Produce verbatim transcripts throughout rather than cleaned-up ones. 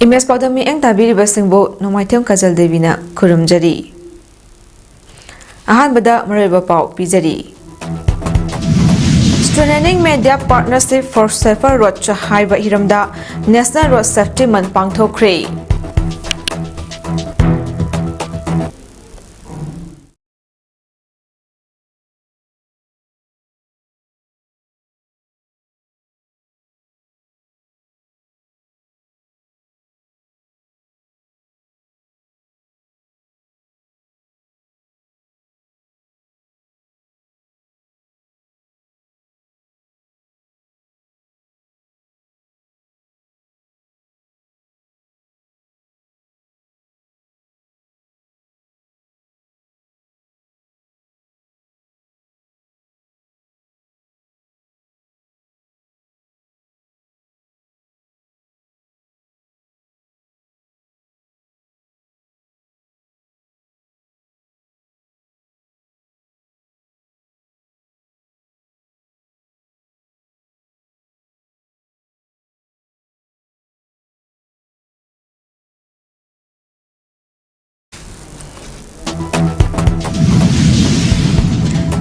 Image ꯄꯥꯎꯗꯝ ꯃꯤꯠꯌꯦꯡ ꯇꯥꯕꯤꯔꯤꯕꯁꯤꯡꯕꯨ ꯅꯣꯡꯃꯥꯏꯊꯦꯝ ꯀꯖꯜ ꯗꯦꯕꯤꯅ ꯈꯨꯔꯨꯝꯖꯔꯤ꯫ ꯑꯍꯥꯟꯕꯗ ꯃꯔꯨꯑꯣꯏꯕ ꯄꯥꯎ ꯄꯤꯖꯔꯤ꯫ Strengthening Media Partnership for Safer Roads ꯍꯥꯏꯕ ꯍꯤꯔꯝꯗ National Road Safety Month ꯄꯥꯡꯊꯣꯛꯈ꯭ꯔꯦ꯫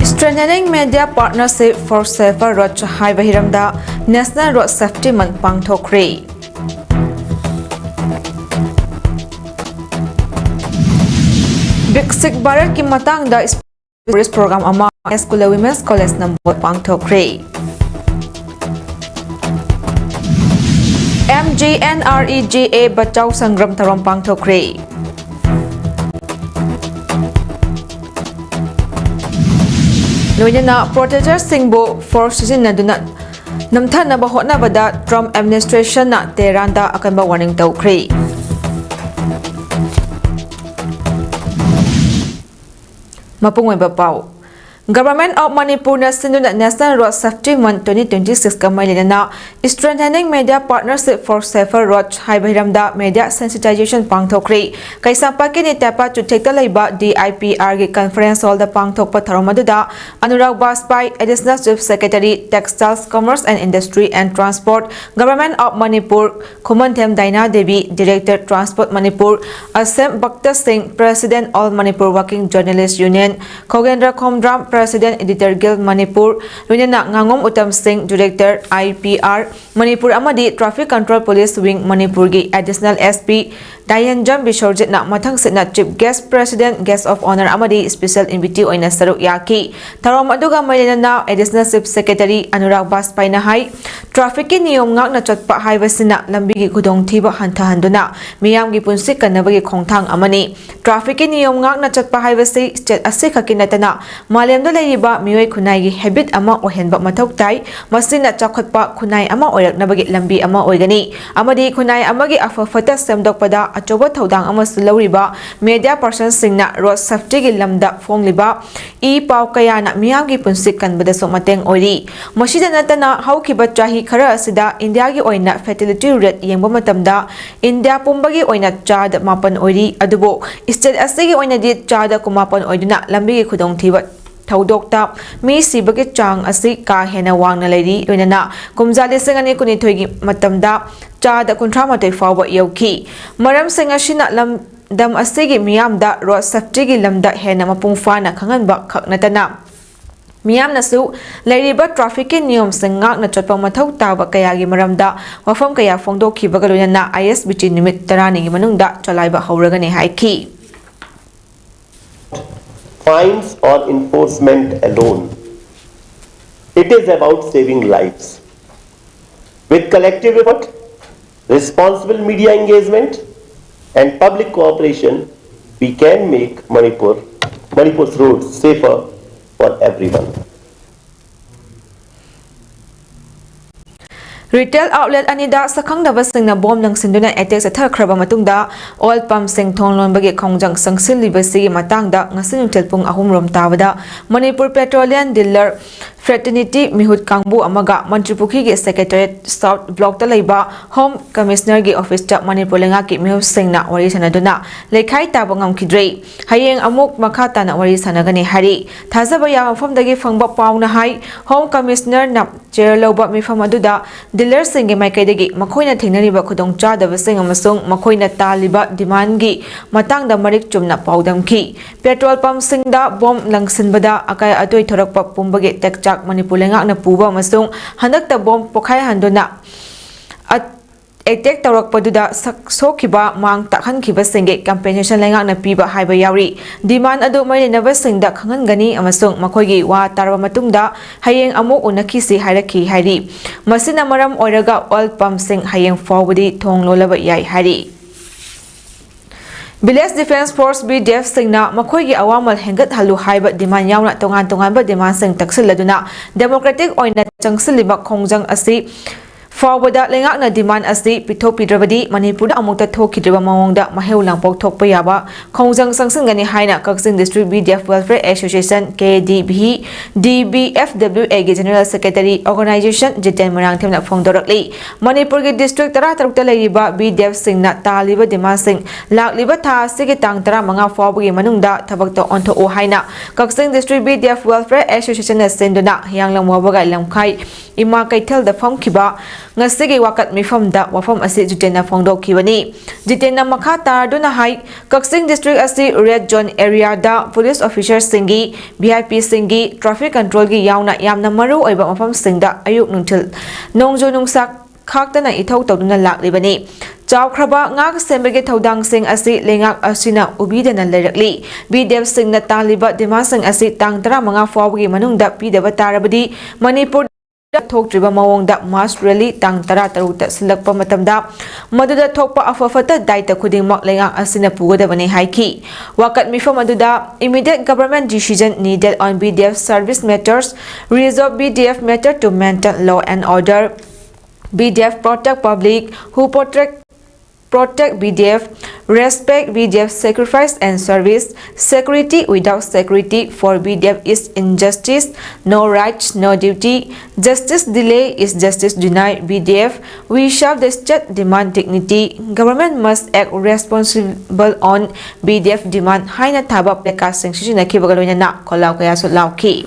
Strengthening Media Partnership for Safer Road ꯍꯥꯏꯕ ꯍꯤꯔꯝꯗ National Road Safety Month ꯄꯥꯡꯊꯣꯛꯈ꯭ꯔꯦ꯫ ꯕꯤꯛꯁꯤꯠ ꯚꯥꯔꯠꯀꯤ ꯃꯇꯥꯡꯗ ꯁ꯭ꯄꯣꯔꯠꯁ ꯄ꯭ꯔꯣꯒ꯭ꯔꯥꯝ ꯑꯃ school women's college Nambol ꯄꯥꯡꯊꯣꯛꯈ꯭ꯔꯦ꯫ M G N R E G A Bachao ꯁꯪꯒ꯭ꯔꯝ ꯊꯧꯔꯝ ꯄꯥꯡꯊꯣꯛꯈ꯭ꯔꯦ꯫ ꯂꯣꯏꯅꯅ ꯄ꯭ꯔꯣꯇꯦꯁꯇꯔꯁꯤꯡꯕꯨ force ꯁꯤꯖꯤꯟꯅꯗꯨꯅ ꯅꯝꯊꯅꯕ ꯍꯣꯠꯅꯕꯗ ꯇ꯭ꯔꯝꯞ ꯑꯦꯗꯃꯤꯅꯤꯁꯇ꯭ꯔꯦꯁꯟꯅ ꯇꯦꯍꯔꯥꯟꯗ ꯑꯀꯟꯕ ꯋꯥꯔꯅꯤꯡ ꯇꯧꯈ꯭ꯔꯦ꯫ ꯃꯄꯨꯡ ꯑꯣꯏꯕ ꯄꯥꯎ꯫ Government of ꯃꯅꯤꯄꯨꯔꯅ ꯁꯤꯟꯗꯨꯅ National Road Safety Month twenty twenty-six ꯀ ꯃꯔꯤ ꯂꯩꯅꯅ Strengthening Media Partnership for Safer Roads ꯍꯥꯏꯕ ꯍꯤꯔꯝꯗ media sensitization ꯄꯥꯡꯊꯣꯛꯈ꯭ꯔꯤ꯫ ꯀꯩꯁꯥꯝꯄꯥꯠꯀꯤ ꯅꯤꯇꯦꯄꯥ ꯆꯨꯊꯦꯛꯇ ꯂꯩꯕ D I P R ꯒꯤ conference hall ꯗ ꯄꯥꯡꯊꯣꯛꯄ ꯊꯧꯔꯝ ꯑꯗꯨꯗ Anurag ꯕꯥꯖꯄꯥꯏ, Additional Chief Secretary, Textiles, Commerce and Industry and Transport, Government of Manipur, Khumanthem ꯗꯥꯏꯅꯥ Devi, Director, Transport Manipur, ꯑꯁꯦꯝ ꯚꯛꯇ ꯁꯤꯡ, President, All Manipur Working Journalist Union, ꯈꯣꯒꯦꯟꯗ꯭ꯔ Khomdram, President, Editor Guild Manipur, ꯂꯣꯏꯅꯅ ꯉꯥꯉꯣꯝ ꯎꯇꯝ ꯁꯤꯡ, Director, I P R, Manipur ꯑꯃꯗꯤ Traffic Control Police Wing ꯃꯅꯤꯄꯨꯔꯒꯤ Additional S P ꯗꯥꯌꯟꯖꯝ ꯕꯤꯁ꯭ꯋꯔꯖꯤꯠꯅ ꯃꯊꯪꯁꯤꯠꯅ Chief Guest, President, Guest of Honour ꯑꯃꯗꯤ Special Invitee ꯑꯣꯏꯅ ꯁꯔꯨꯛ ꯌꯥꯈꯤ꯫ ꯊꯧꯔꯝ ꯑꯗꯨꯒ ꯃꯔꯤ ꯂꯩꯅꯅ Additional Chief Secretary ꯑꯅꯨꯔꯥꯒ ꯕꯥꯖꯄꯥꯏꯅ ꯍꯥꯏ, traffic ꯀꯤ ꯅꯤꯌꯣꯝ ꯉꯥꯛꯅ ꯆꯠꯄ ꯍꯥꯏꯕꯁꯤꯅ ꯂꯝꯕꯤꯒꯤ ꯈꯨꯗꯣꯡꯊꯤꯕ ꯍꯟꯊꯍꯟꯗꯨꯅ ꯃꯤꯌꯥꯝꯒꯤ ꯄꯨꯟꯁꯤ ꯀꯟꯅꯕꯒꯤ ꯈꯣꯡꯊꯥꯡ ꯑꯃꯅꯤ꯫ Traffic ꯀꯤ ꯅꯤꯌꯣꯝ ꯉꯥꯛꯅ ꯆꯠꯄ ꯍꯥꯏꯕꯁꯤ state ꯑꯁꯤꯈꯛꯀꯤ ꯅꯠꯇꯅ ꯃꯥꯂꯦꯝꯗ ꯂꯩꯔꯤꯕ ꯃꯤꯑꯣꯏ ꯈꯨꯟꯅꯥꯏꯒꯤ habit ꯑꯃ ꯑꯣꯏꯍꯟꯕ ꯃꯊꯧ ꯇꯥꯏ꯫ ꯃꯁꯤꯅ ꯆꯥꯎꯈꯠꯄ ꯈꯨꯟꯅꯥꯏ ꯑꯃ ꯑꯣꯏꯔꯛꯅꯕꯒꯤ ꯂꯝꯕꯤ ꯑꯃ ꯑꯣꯏꯒꯅꯤ ꯑꯃꯗꯤ ꯈꯨꯟꯅꯥꯏ ꯑꯃꯒꯤ ꯑꯐ ꯐꯠꯇ ꯁꯦꯝꯗꯣꯛꯄꯗ ꯑꯆꯧꯕ ꯊꯧꯗꯥꯡ ꯑꯃꯁꯨ ꯂꯧꯔꯤꯕ media person ꯁꯤꯡꯅ road safety ꯒꯤ ꯂꯝꯗ ꯐꯣꯡꯂꯤꯕ ꯏ ꯄꯥꯎ ꯀꯌꯥꯅ ꯃꯤꯌꯥꯝꯒꯤ ꯄꯨꯟꯁꯤ ꯀꯟꯕꯗꯁꯨ ꯃꯇꯦꯡ ꯑꯣꯏꯔꯤ꯫ ꯃꯁꯤꯗ ꯅꯠꯇꯅ ꯍꯧꯈꯤꯕ ꯆꯍꯤ ꯈꯔ ꯑꯁꯤꯗ ꯏꯟꯗꯤꯌꯥꯒꯤ ꯑꯣꯏꯅ fatality rate ꯌꯦꯡꯕ ꯃꯇꯝꯗ ꯏꯟꯗꯤꯌꯥ ꯄꯨꯝꯕꯒꯤ ꯑꯣꯏꯅ ꯆꯥꯗ ꯃꯥꯄꯟ ꯑꯣꯏꯔꯤ, ꯑꯗꯨꯕꯨ state ꯑꯁꯤꯒꯤ ꯑꯣꯏꯅꯗꯤ ꯆꯥꯗ ꯀꯨꯟꯃꯥꯄꯟ ꯑꯣꯏꯗꯨꯅ ꯂꯝꯕꯤꯒꯤ ꯈꯨꯗꯣꯡꯊꯤꯕ ꯊꯧꯗꯣꯛꯇ ꯃꯤ ꯁꯤꯕꯒꯤ ꯆꯥꯡ ꯑꯁꯤ ꯀꯥ ꯍꯦꯟꯅ ꯋꯥꯡꯅ ꯂꯩꯔꯤ꯫ ꯂꯣꯏꯅꯅ ꯀꯨꯝꯖꯥ ꯂꯤꯁꯤꯡ ꯑꯅꯤ ꯀꯨꯟꯅꯤꯊꯣꯏꯒꯤ ꯃꯇꯝꯗ ꯆꯥꯗ ꯀꯨꯟꯊ꯭ꯔꯥ ꯃꯥꯊꯣꯏ ꯐꯥꯎꯕ ꯌꯧꯈꯤ꯫ ꯃꯔꯝꯁꯤꯡ ꯑꯁꯤꯅ ꯂꯝꯗꯝ ꯑꯁꯤꯒꯤ ꯃꯤꯌꯥꯝꯗ road safety ꯒꯤ ꯂꯝꯗ ꯍꯦꯟꯅ ꯃꯄꯨꯡ ꯐꯥꯅ ꯈꯪꯍꯟꯕ ꯈꯛ ꯅꯠꯇꯅ ꯃꯤꯌꯥꯝꯅꯁꯨ ꯂꯩꯔꯤꯕ traffic ꯀꯤ ꯅꯤꯌꯣꯝꯁꯤꯡ ꯉꯥꯛꯅ ꯆꯠꯄ ꯃꯊꯧ ꯇꯥꯕ ꯀꯌꯥꯒꯤ ꯃꯔꯝꯗ ꯋꯥꯐꯝ ꯀꯌꯥ ꯐꯣꯡꯗꯣꯛꯈꯤꯕꯒ ꯂꯣꯏꯅꯅ I S B T ꯅꯨꯃꯤꯠ ꯇꯔꯥꯅꯤꯒꯤ ꯃꯅꯨꯡꯗ ꯆꯂꯥꯏꯕ ꯍꯧꯔꯒꯅꯤ ꯍꯥꯏꯈꯤ꯫ Fines or enforcement alone. It is about saving lives. With collective effort, responsible media engagement, and public cooperation, we can make Manipur, Manipur's roads safer for everyone. Retail outlet ꯑꯅꯤꯗ ꯁꯛꯈꯪꯗꯕꯁꯤꯡꯅ bomb ꯂꯪꯁꯤꯟꯗꯨꯅ attack ꯆꯠꯊꯈ꯭ꯔꯕ ꯃꯇꯨꯡꯗ oil ꯄꯝꯁꯤꯡ ꯊꯣꯡ ꯂꯣꯟꯕꯒꯤ ꯈꯣꯡꯖꯪ ꯆꯪꯁꯤꯜꯂꯤꯕꯁꯤꯒꯤ ꯃꯇꯥꯡꯗ ꯉꯁꯤ ꯅꯨꯡꯊꯤꯜ ꯄꯨꯡ ꯑꯍꯨꯝ ꯔꯣꯝ ꯇꯥꯕꯗ ꯃꯅꯤꯄꯨꯔ ꯄꯦꯇ꯭ꯔꯣꯂꯤꯌꯝ ꯗꯤꯂꯔ ꯐ꯭ꯔꯦꯇꯔꯅꯤꯇꯤ ꯃꯤꯍꯨꯠ ꯀꯥꯡꯕꯨ ꯑꯃꯒ ꯃꯟꯇ꯭ꯔꯤꯄꯨꯈ꯭ꯔꯤꯒꯤ ꯁꯦꯀ꯭ꯔꯦꯇꯔꯤꯌꯦꯠ ꯁꯥꯎꯠ ꯕ꯭ꯂꯣꯛꯇ ꯂꯩꯕ ꯍꯣꯝ ꯀꯃꯤꯁꯅꯔꯒꯤ ꯑꯣꯐꯤꯁꯇ ꯃꯅꯤꯄꯨꯔ ꯂꯩꯉꯥꯛꯀꯤ ꯃꯤꯍꯨꯠꯁꯤꯡꯅ ꯋꯥꯔꯤ ꯁꯥꯟꯅꯗꯨꯅ ꯂꯩꯈꯥꯏ ꯇꯥꯕ ꯉꯝꯈꯤꯗ꯭ꯔꯦ꯫ ꯍꯌꯦꯡ ꯑꯃꯨꯛ ꯃꯈꯥ ꯇꯥꯅ ꯋꯥꯔꯤ ꯁꯥꯟꯅꯒꯅꯤ ꯍꯥꯏꯔꯤ꯫ ꯊꯥꯖꯕ ꯌꯥꯕ ꯃꯐꯝꯗꯒꯤ ꯐꯪꯕ ꯄꯥꯎꯅ ꯍꯥꯏ, ꯍꯣꯝ ꯀꯃꯤꯁꯅꯔꯅ ꯆꯦꯌꯔ ꯂꯧꯕ ꯃꯤꯐꯝ ꯑꯗꯨꯗ ꯗꯤꯂꯔꯁꯤꯡꯒꯤ ꯃꯥꯏꯀꯩꯗꯒꯤ ꯃꯈꯣꯏꯅ ꯊꯦꯡꯅꯔꯤꯕ ꯈꯨꯗꯣꯡꯆꯥꯗꯕꯁꯤꯡ ꯑꯃꯁꯨꯡ ꯃꯈꯣꯏꯅ ꯇꯥꯜꯂꯤꯕ ꯗꯤꯃꯥꯟꯒꯤ ꯃꯇꯥꯡꯗ ꯃꯔꯤꯛ ꯆꯨꯝꯅ ꯄꯥꯎꯗꯝꯈꯤ꯫ ꯄꯦꯇ꯭ꯔꯣꯜ ꯄꯝꯁꯤꯡꯗ ꯕꯣꯝ ꯂꯪꯁꯤꯟꯕꯗ ꯑꯀꯥꯏ ꯑꯇꯣꯏ ꯊꯣꯔꯛꯄ ꯄꯨꯝꯕꯒꯤ ꯇꯦꯛꯆꯥꯛ ꯃꯅꯤꯄꯨꯔ ꯂꯩꯉꯥꯛꯅ ꯄꯨꯕ ꯑꯃꯁꯨꯡ ꯍꯟꯗꯛꯇ ꯕꯣꯝ ꯄꯣꯈꯥꯏꯍꯟꯗꯨꯅ ꯑꯦꯇꯦꯛ ꯇꯧꯔꯛꯄꯗꯨꯗ ꯁꯛ-, ꯁꯣꯛꯈꯤꯕ ꯃꯥꯡ ꯇꯥꯛꯍꯟꯈꯤꯕꯁꯤꯡꯒꯤ ꯀꯝꯄꯦꯟꯁꯦꯁꯟ ꯂꯩꯉꯥꯛꯅ ꯄꯤꯕ ꯍꯥꯏꯕ ꯌꯥꯎꯔꯤ꯫ ꯗꯤꯃꯥꯟ ꯑꯗꯨ ꯃꯔꯤ ꯂꯩꯅꯕꯁꯤꯡꯗ ꯈꯪꯍꯟꯒꯅꯤ ꯑꯃꯁꯨꯡ ꯃꯈꯣꯏꯒꯤ ꯋꯥ ꯇꯥꯔꯕ ꯃꯇꯨꯡꯗ ꯍꯌꯦꯡ ꯑꯃꯨꯛ ꯎꯅꯈꯤꯁꯤ ꯍꯥꯏꯔꯛꯈꯤ ꯍꯥꯏꯔꯤ꯫ ꯃꯁꯤꯅ ꯃꯔꯝ ꯑꯣꯏꯔꯒ ꯑꯣꯏꯜ ꯄꯝꯁꯤꯡ ꯍꯌꯦꯡ ꯐꯥꯎꯕꯗꯤ ꯊꯣꯡ ꯂꯣꯜꯂꯕ ꯌꯥꯏ ꯍꯥꯏꯔꯤ꯫ ꯚꯤꯂꯦꯖ ꯗꯤꯐꯦꯟꯁ ꯐꯣꯔꯁ, ꯚꯤ ꯗꯤ ꯑꯦꯐꯁꯤꯡꯅ ꯃꯈꯣꯏꯒꯤ ꯑꯋꯥꯃꯜ ꯍꯦꯟꯒꯠꯍꯜꯂꯨ ꯍꯥꯏꯕ ꯗꯤꯃꯥꯟ ꯌꯥꯎꯅ ꯇꯣꯉꯥꯟ ꯇꯣꯉꯥꯟꯕ ꯗꯤꯃꯥꯟꯁꯤꯡ ꯇꯛꯁꯤꯜꯂꯗꯨꯅ ꯗꯦꯃꯣꯀ꯭ꯔꯦꯇꯤꯛ ꯑꯣꯏꯅ ꯆꯪꯁꯤꯜꯂꯤꯕ ꯈꯣꯡꯖꯪ ꯑꯁꯤ ꯐꯥꯎꯕꯗ ꯂꯩꯉꯥꯛꯅ ꯗꯤꯃꯥꯟ ꯑꯁꯤ ꯄꯤꯊꯣꯛꯄꯤꯗ꯭ꯔꯕꯗꯤ ꯃꯅꯤꯄꯨꯔꯗ ꯑꯃꯨꯛꯇ ꯊꯣꯛꯈꯤꯗ꯭ꯔꯤꯕ ꯃꯑꯣꯡꯗ ꯃꯍꯩ ꯂꯥꯡꯄꯣꯛ ꯊꯣꯛꯄ ꯌꯥꯕ ꯈꯣꯡꯖꯪ ꯆꯪꯁꯤꯟꯒꯅꯤ ꯍꯥꯏꯅ Kakching district V D F welfare association, K D V, D V F W ꯑꯦꯒꯤ ꯖꯦꯅꯔꯦꯜ ꯁꯦꯀ꯭ꯔꯦꯇꯔꯤ ꯑꯣꯔꯒꯅꯥꯏꯖꯦꯁꯟ ꯖꯤꯇꯦꯟ ꯃꯣꯏꯔꯥꯡꯊꯦꯝꯅ ꯐꯣꯡꯗꯣꯔꯛꯂꯤ꯫ ꯃꯅꯤꯄꯨꯔꯒꯤ ꯗꯤꯁꯇ꯭ꯔꯤꯛ ꯇꯔꯥꯇꯔꯨꯛꯇ ꯂꯩꯔꯤꯕ ꯚꯤ ꯗꯤ ꯑꯦꯐꯁꯤꯡꯅ ꯇꯥꯜꯂꯤꯕ ꯗꯤꯃꯥꯟꯁꯤꯡ ꯂꯥꯛꯂꯤꯕ ꯊꯥ ꯑꯁꯤꯒꯤ ꯇꯥꯡ ꯇꯔꯥꯃꯉꯥ ꯐꯥꯎꯕꯒꯤ ꯃꯅꯨꯡꯗ ꯊꯕꯛꯇ ꯑꯣꯟꯊꯣꯛꯎ ꯍꯥꯏꯅ Kakching district V D F welfare ꯑꯦꯁꯣꯁꯤꯌꯦꯁꯟꯅ ꯁꯤꯟꯗꯨꯅ ꯍꯤꯌꯥꯡꯂꯝ ꯋꯥꯕꯒꯥꯏ ꯂꯝꯈꯥꯏ ꯏꯃꯥ ꯀꯩꯊꯦꯜꯗ ꯐꯝꯈꯤꯕ ꯉꯁꯤꯒꯤ ꯋꯥꯀꯠ ꯃꯤꯐꯝꯗ ꯋꯥꯐꯝ ꯑꯁꯤ ꯖꯤꯇꯦꯟꯅ ꯐꯣꯡꯗꯣꯛꯈꯤꯕꯅꯤ꯫ ꯖꯤꯇꯦꯟꯅ ꯃꯈꯥ ꯇꯥꯗꯨꯅ ꯍꯥꯏ, ꯀꯛꯆꯤꯡ ꯗꯤꯁꯇ꯭ꯔꯤꯛ ꯑꯁꯤ ꯔꯦꯗ ꯖꯣꯟ ꯑꯦꯔꯤꯌꯥꯗ ꯄꯨꯂꯤꯁ ꯑꯣꯐꯤꯁꯔꯁꯤꯡꯒꯤ, ꯚꯤ ꯑꯥꯏ ꯄꯤꯁꯤꯡꯒꯤ, ꯇ꯭ꯔꯥꯐꯤꯛ ꯀꯟꯇ꯭ꯔꯣꯜꯒꯤ ꯌꯥꯎꯅ ꯌꯥꯝꯅ ꯃꯔꯨ ꯑꯣꯏꯕ ꯃꯐꯝꯁꯤꯡꯗ ꯑꯌꯨꯛ ꯅꯨꯡꯊꯤꯜ ꯅꯣꯡꯖꯨ ꯅꯨꯡꯁꯥ ꯈꯥꯛꯇꯅ ꯏꯊꯧ ꯇꯧꯗꯨꯅ ꯂꯥꯛꯂꯤꯕꯅꯤ꯫ ꯆꯥꯎꯈ꯭ꯔꯕ ꯉꯥꯛ ꯁꯦꯟꯕꯒꯤ ꯊꯧꯗꯥꯡꯁꯤꯡ ꯑꯁꯤ ꯂꯩꯉꯥꯛ ꯑꯁꯤꯅ ꯎꯕꯤꯗꯅ ꯂꯩꯔꯛꯂꯤ꯫ ꯚꯤ ꯗꯤ ꯑꯦꯐꯁꯤꯡꯅ ꯇꯥꯜꯂꯤꯕ ꯗꯤꯃꯥꯟꯁꯤꯡ ꯑꯁꯤ ꯇꯥꯡ ꯇꯔꯥꯃꯉꯥ ꯐꯥꯎꯕꯒꯤ ꯃꯅꯨꯡꯗ ꯄꯤꯗꯕ ꯇꯥꯔꯕꯗꯤ ꯃꯅꯤꯄꯨꯔꯗ ꯊꯣꯛꯇ꯭ꯔꯤꯕ ꯃꯑꯣꯡꯗ ꯃꯥꯔꯆ ꯔꯦꯂꯤ ꯇꯥꯡ ꯇꯔꯥꯇꯔꯨꯛꯇ ꯁꯤꯜꯂꯛꯄ ꯃꯇꯝꯗ ꯃꯗꯨꯗ ꯊꯣꯛꯄ ꯑꯐ ꯐꯠꯇ ꯗꯥꯏꯇ ꯈꯨꯗꯤꯡꯃꯛ ꯂꯩꯉꯥꯛ ꯑꯁꯤꯅ ꯄꯨꯒꯗꯕꯅꯤ ꯍꯥꯏꯈꯤ꯫ ꯋꯥꯀꯠ ꯃꯤꯐꯝ ꯑꯗꯨꯗ immediate government decision needed on V D F service matters, resolve V D F matter to maintain law and order, B D F protect public, who protect protect B D F, respect B D F sacrifice and service, security without security for B D F is injustice, no rights, no duty, justice delay is justice denied, B D F, we shall the state demand dignity, government must act responsible on B D F demand ꯍꯥꯏꯅ ꯊꯥꯕ placard ꯁꯤꯡ ꯁꯤꯖꯤꯟꯅꯈꯤꯕꯒ ꯂꯣꯏꯅꯅ ꯈꯣꯜꯂꯥꯎ ꯀꯌꯥꯁꯨ ꯂꯥꯎꯈꯤ꯫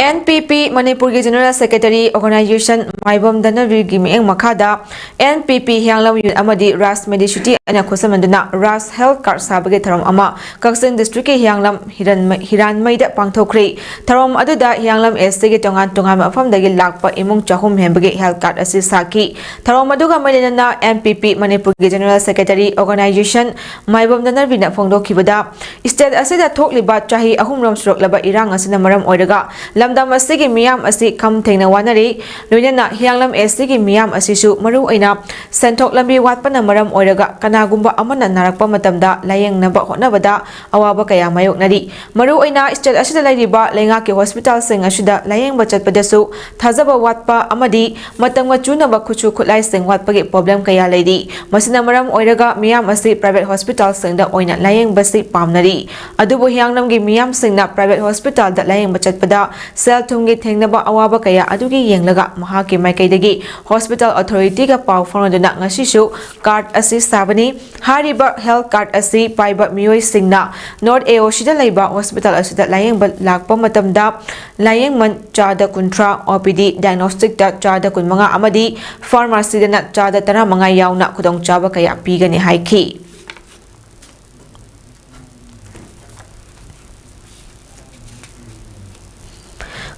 N P P ꯃꯅꯤꯄꯨꯔꯒꯤ General Secretary Organization ꯃꯥꯏꯕꯝ ꯙꯅꯕꯤꯔꯒꯤ ꯃꯤꯠꯌꯦꯡ ꯃꯈꯥꯗ N P P ꯍꯤꯌꯥꯡꯂꯝ unit ꯑꯃꯗꯤ ꯔꯥꯖ Medicity ꯑꯩꯅ ꯈꯨꯠꯁꯝꯅꯗꯨꯅ ꯔꯥꯖ health card ꯁꯥꯕꯒꯤ ꯊꯧꯔꯝ ꯑꯃ ꯀꯛꯆꯤꯡ district ꯀꯤ ꯍꯤꯌꯥꯡꯂꯝ ꯍꯤꯔꯟꯃꯩ-, ꯍꯤꯔꯥꯟꯃꯩꯗ ꯄꯥꯡꯊꯣꯛꯈ꯭ꯔꯦ꯫ ꯊꯧꯔꯝ ꯑꯗꯨꯗ ꯍꯤꯌꯥꯡꯂꯝ S T ꯒꯤ ꯇꯣꯉꯥꯟ ꯇꯣꯉꯥꯟꯕ ꯃꯐꯝꯗꯒꯤ ꯂꯥꯛꯄ ꯏꯃꯨꯡ ꯆꯍꯨꯝ ꯍꯦꯟꯕꯒꯤ health card ꯑꯁꯤ ꯁꯥꯈꯤ꯫ ꯊꯧꯔꯝ ꯑꯗꯨꯒ ꯃꯔꯤ ꯂꯩꯅꯅ N P P ꯃꯅꯤꯄꯨꯔꯒꯤ General Secretary Organization ꯃꯥꯏꯕꯝ ꯙꯅꯕꯤꯔꯅ ꯐꯣꯡꯗꯣꯛꯈꯤꯕꯗ, state ꯑꯁꯤꯗ ꯊꯣꯛꯂꯤꯕ ꯆꯍꯤ ꯑꯍꯨꯝꯔꯣꯝ ꯁꯨꯔꯛꯂꯕ ꯏꯔꯥꯡ ꯑꯁꯤꯅ ꯃꯔꯝ ꯑꯣꯏꯔꯒ ꯂꯝꯗꯝ ꯑꯁꯤꯒꯤ ꯃꯤꯌꯥꯝ ꯑꯁꯤ ꯈꯝ ꯊꯦꯡꯅ ꯋꯥꯅꯔꯤ꯫ ꯂꯣꯏꯅꯅ ꯍꯤꯌꯥꯡꯂꯝ S T ꯒꯤ ꯃꯤꯌꯥꯝ ꯑꯁꯤꯁꯨ ꯃꯔꯨꯑꯣꯏꯅ ꯁꯦꯟꯊꯣꯛ ꯂꯝꯕꯤ ꯋꯥꯠꯄꯅ ꯃꯔꯝ ꯑꯣꯏꯔꯒ ꯀꯅꯥꯒꯨꯝꯕ ꯑꯃꯅ ꯅꯥꯔꯛꯄ ꯃꯇꯝꯗ ꯂꯥꯌꯦꯡꯅꯕ ꯍꯣꯠꯅꯕꯗ ꯑꯋꯥꯕ ꯀꯌꯥ ꯃꯥꯌꯣꯛꯅꯔꯤ꯫ ꯃꯔꯨꯑꯣꯏꯅ state ꯑꯁꯤꯗ ꯂꯩꯔꯤꯕ ꯂꯩꯉꯥꯛꯀꯤ hospital ꯁꯤꯡ ꯑꯁꯤꯗ ꯂꯥꯌꯦꯡꯕ ꯆꯠꯄꯗꯁꯨ ꯊꯥꯖꯕ ꯋꯥꯠꯄ ꯑꯃꯗꯤ ꯃꯇꯝꯒ ꯆꯨꯅꯕ ꯈꯨꯠꯁꯨ ꯈꯨꯠꯂꯥꯏꯁꯤꯡ ꯋꯥꯠꯄꯒꯤ problem ꯀꯌꯥ ꯂꯩꯔꯤ꯫ ꯃꯁꯤꯅ ꯃꯔꯝ ꯑꯣꯏꯔꯒ ꯃꯤꯌꯥꯝ ꯑꯁꯤ private hospital ꯁꯤꯡꯗ ꯑꯣꯏꯅ ꯂꯥꯌꯦꯡꯕꯁꯤ ꯄꯥꯝꯅꯔꯤ꯫ ꯑꯗꯨꯕꯨ ꯍꯤꯌꯥꯡꯂꯝꯒꯤ ꯃꯤꯌꯥꯝꯁꯤꯡꯅ private hospital ꯗ ꯂꯥꯌꯦꯡꯕ ꯆꯠꯄꯗ ꯁꯦꯜ ꯊꯨꯝꯒꯤ ꯊꯦꯡꯅꯕ ꯑꯋꯥꯕ ꯀꯌꯥ ꯑꯗꯨꯒꯤ ꯌꯦꯡꯂꯒ ꯃꯍꯥꯛꯀꯤ ꯃꯥꯏꯀꯩꯗꯒꯤ hospital authority ꯒ ꯄꯥꯎ ꯐꯥꯎꯅꯗꯨꯅ ꯉꯁꯤꯁꯨ card ꯑꯁꯤ ꯁꯥꯕꯅꯤ꯫ ꯍꯥꯏꯔꯤꯕ health card ꯑꯁꯤ ꯄꯥꯏꯕ ꯃꯤꯑꯣꯏꯁꯤꯡꯅ North A O C ꯗ ꯂꯩꯕ hospital ꯑꯁꯤꯗ ꯂꯥꯌꯦꯡꯕ ꯂꯥꯛꯄ ꯃꯇꯝꯗ ꯂꯥꯌꯦꯡꯃꯟ ꯆꯥꯗ ꯀꯨꯟꯊ꯭ꯔꯥ, O P D diagnostic ꯇ ꯆꯥꯗ ꯀꯨꯟꯃꯉꯥ ꯑꯃꯗꯤ pharmacy ꯗꯅ ꯆꯥꯗ ꯇꯔꯥꯃꯉꯥ ꯌꯥꯎꯅ ꯈꯨꯗꯣꯡꯆꯥꯕ ꯀꯌꯥ ꯄꯤꯒꯅꯤ ꯍꯥꯏꯈꯤ꯫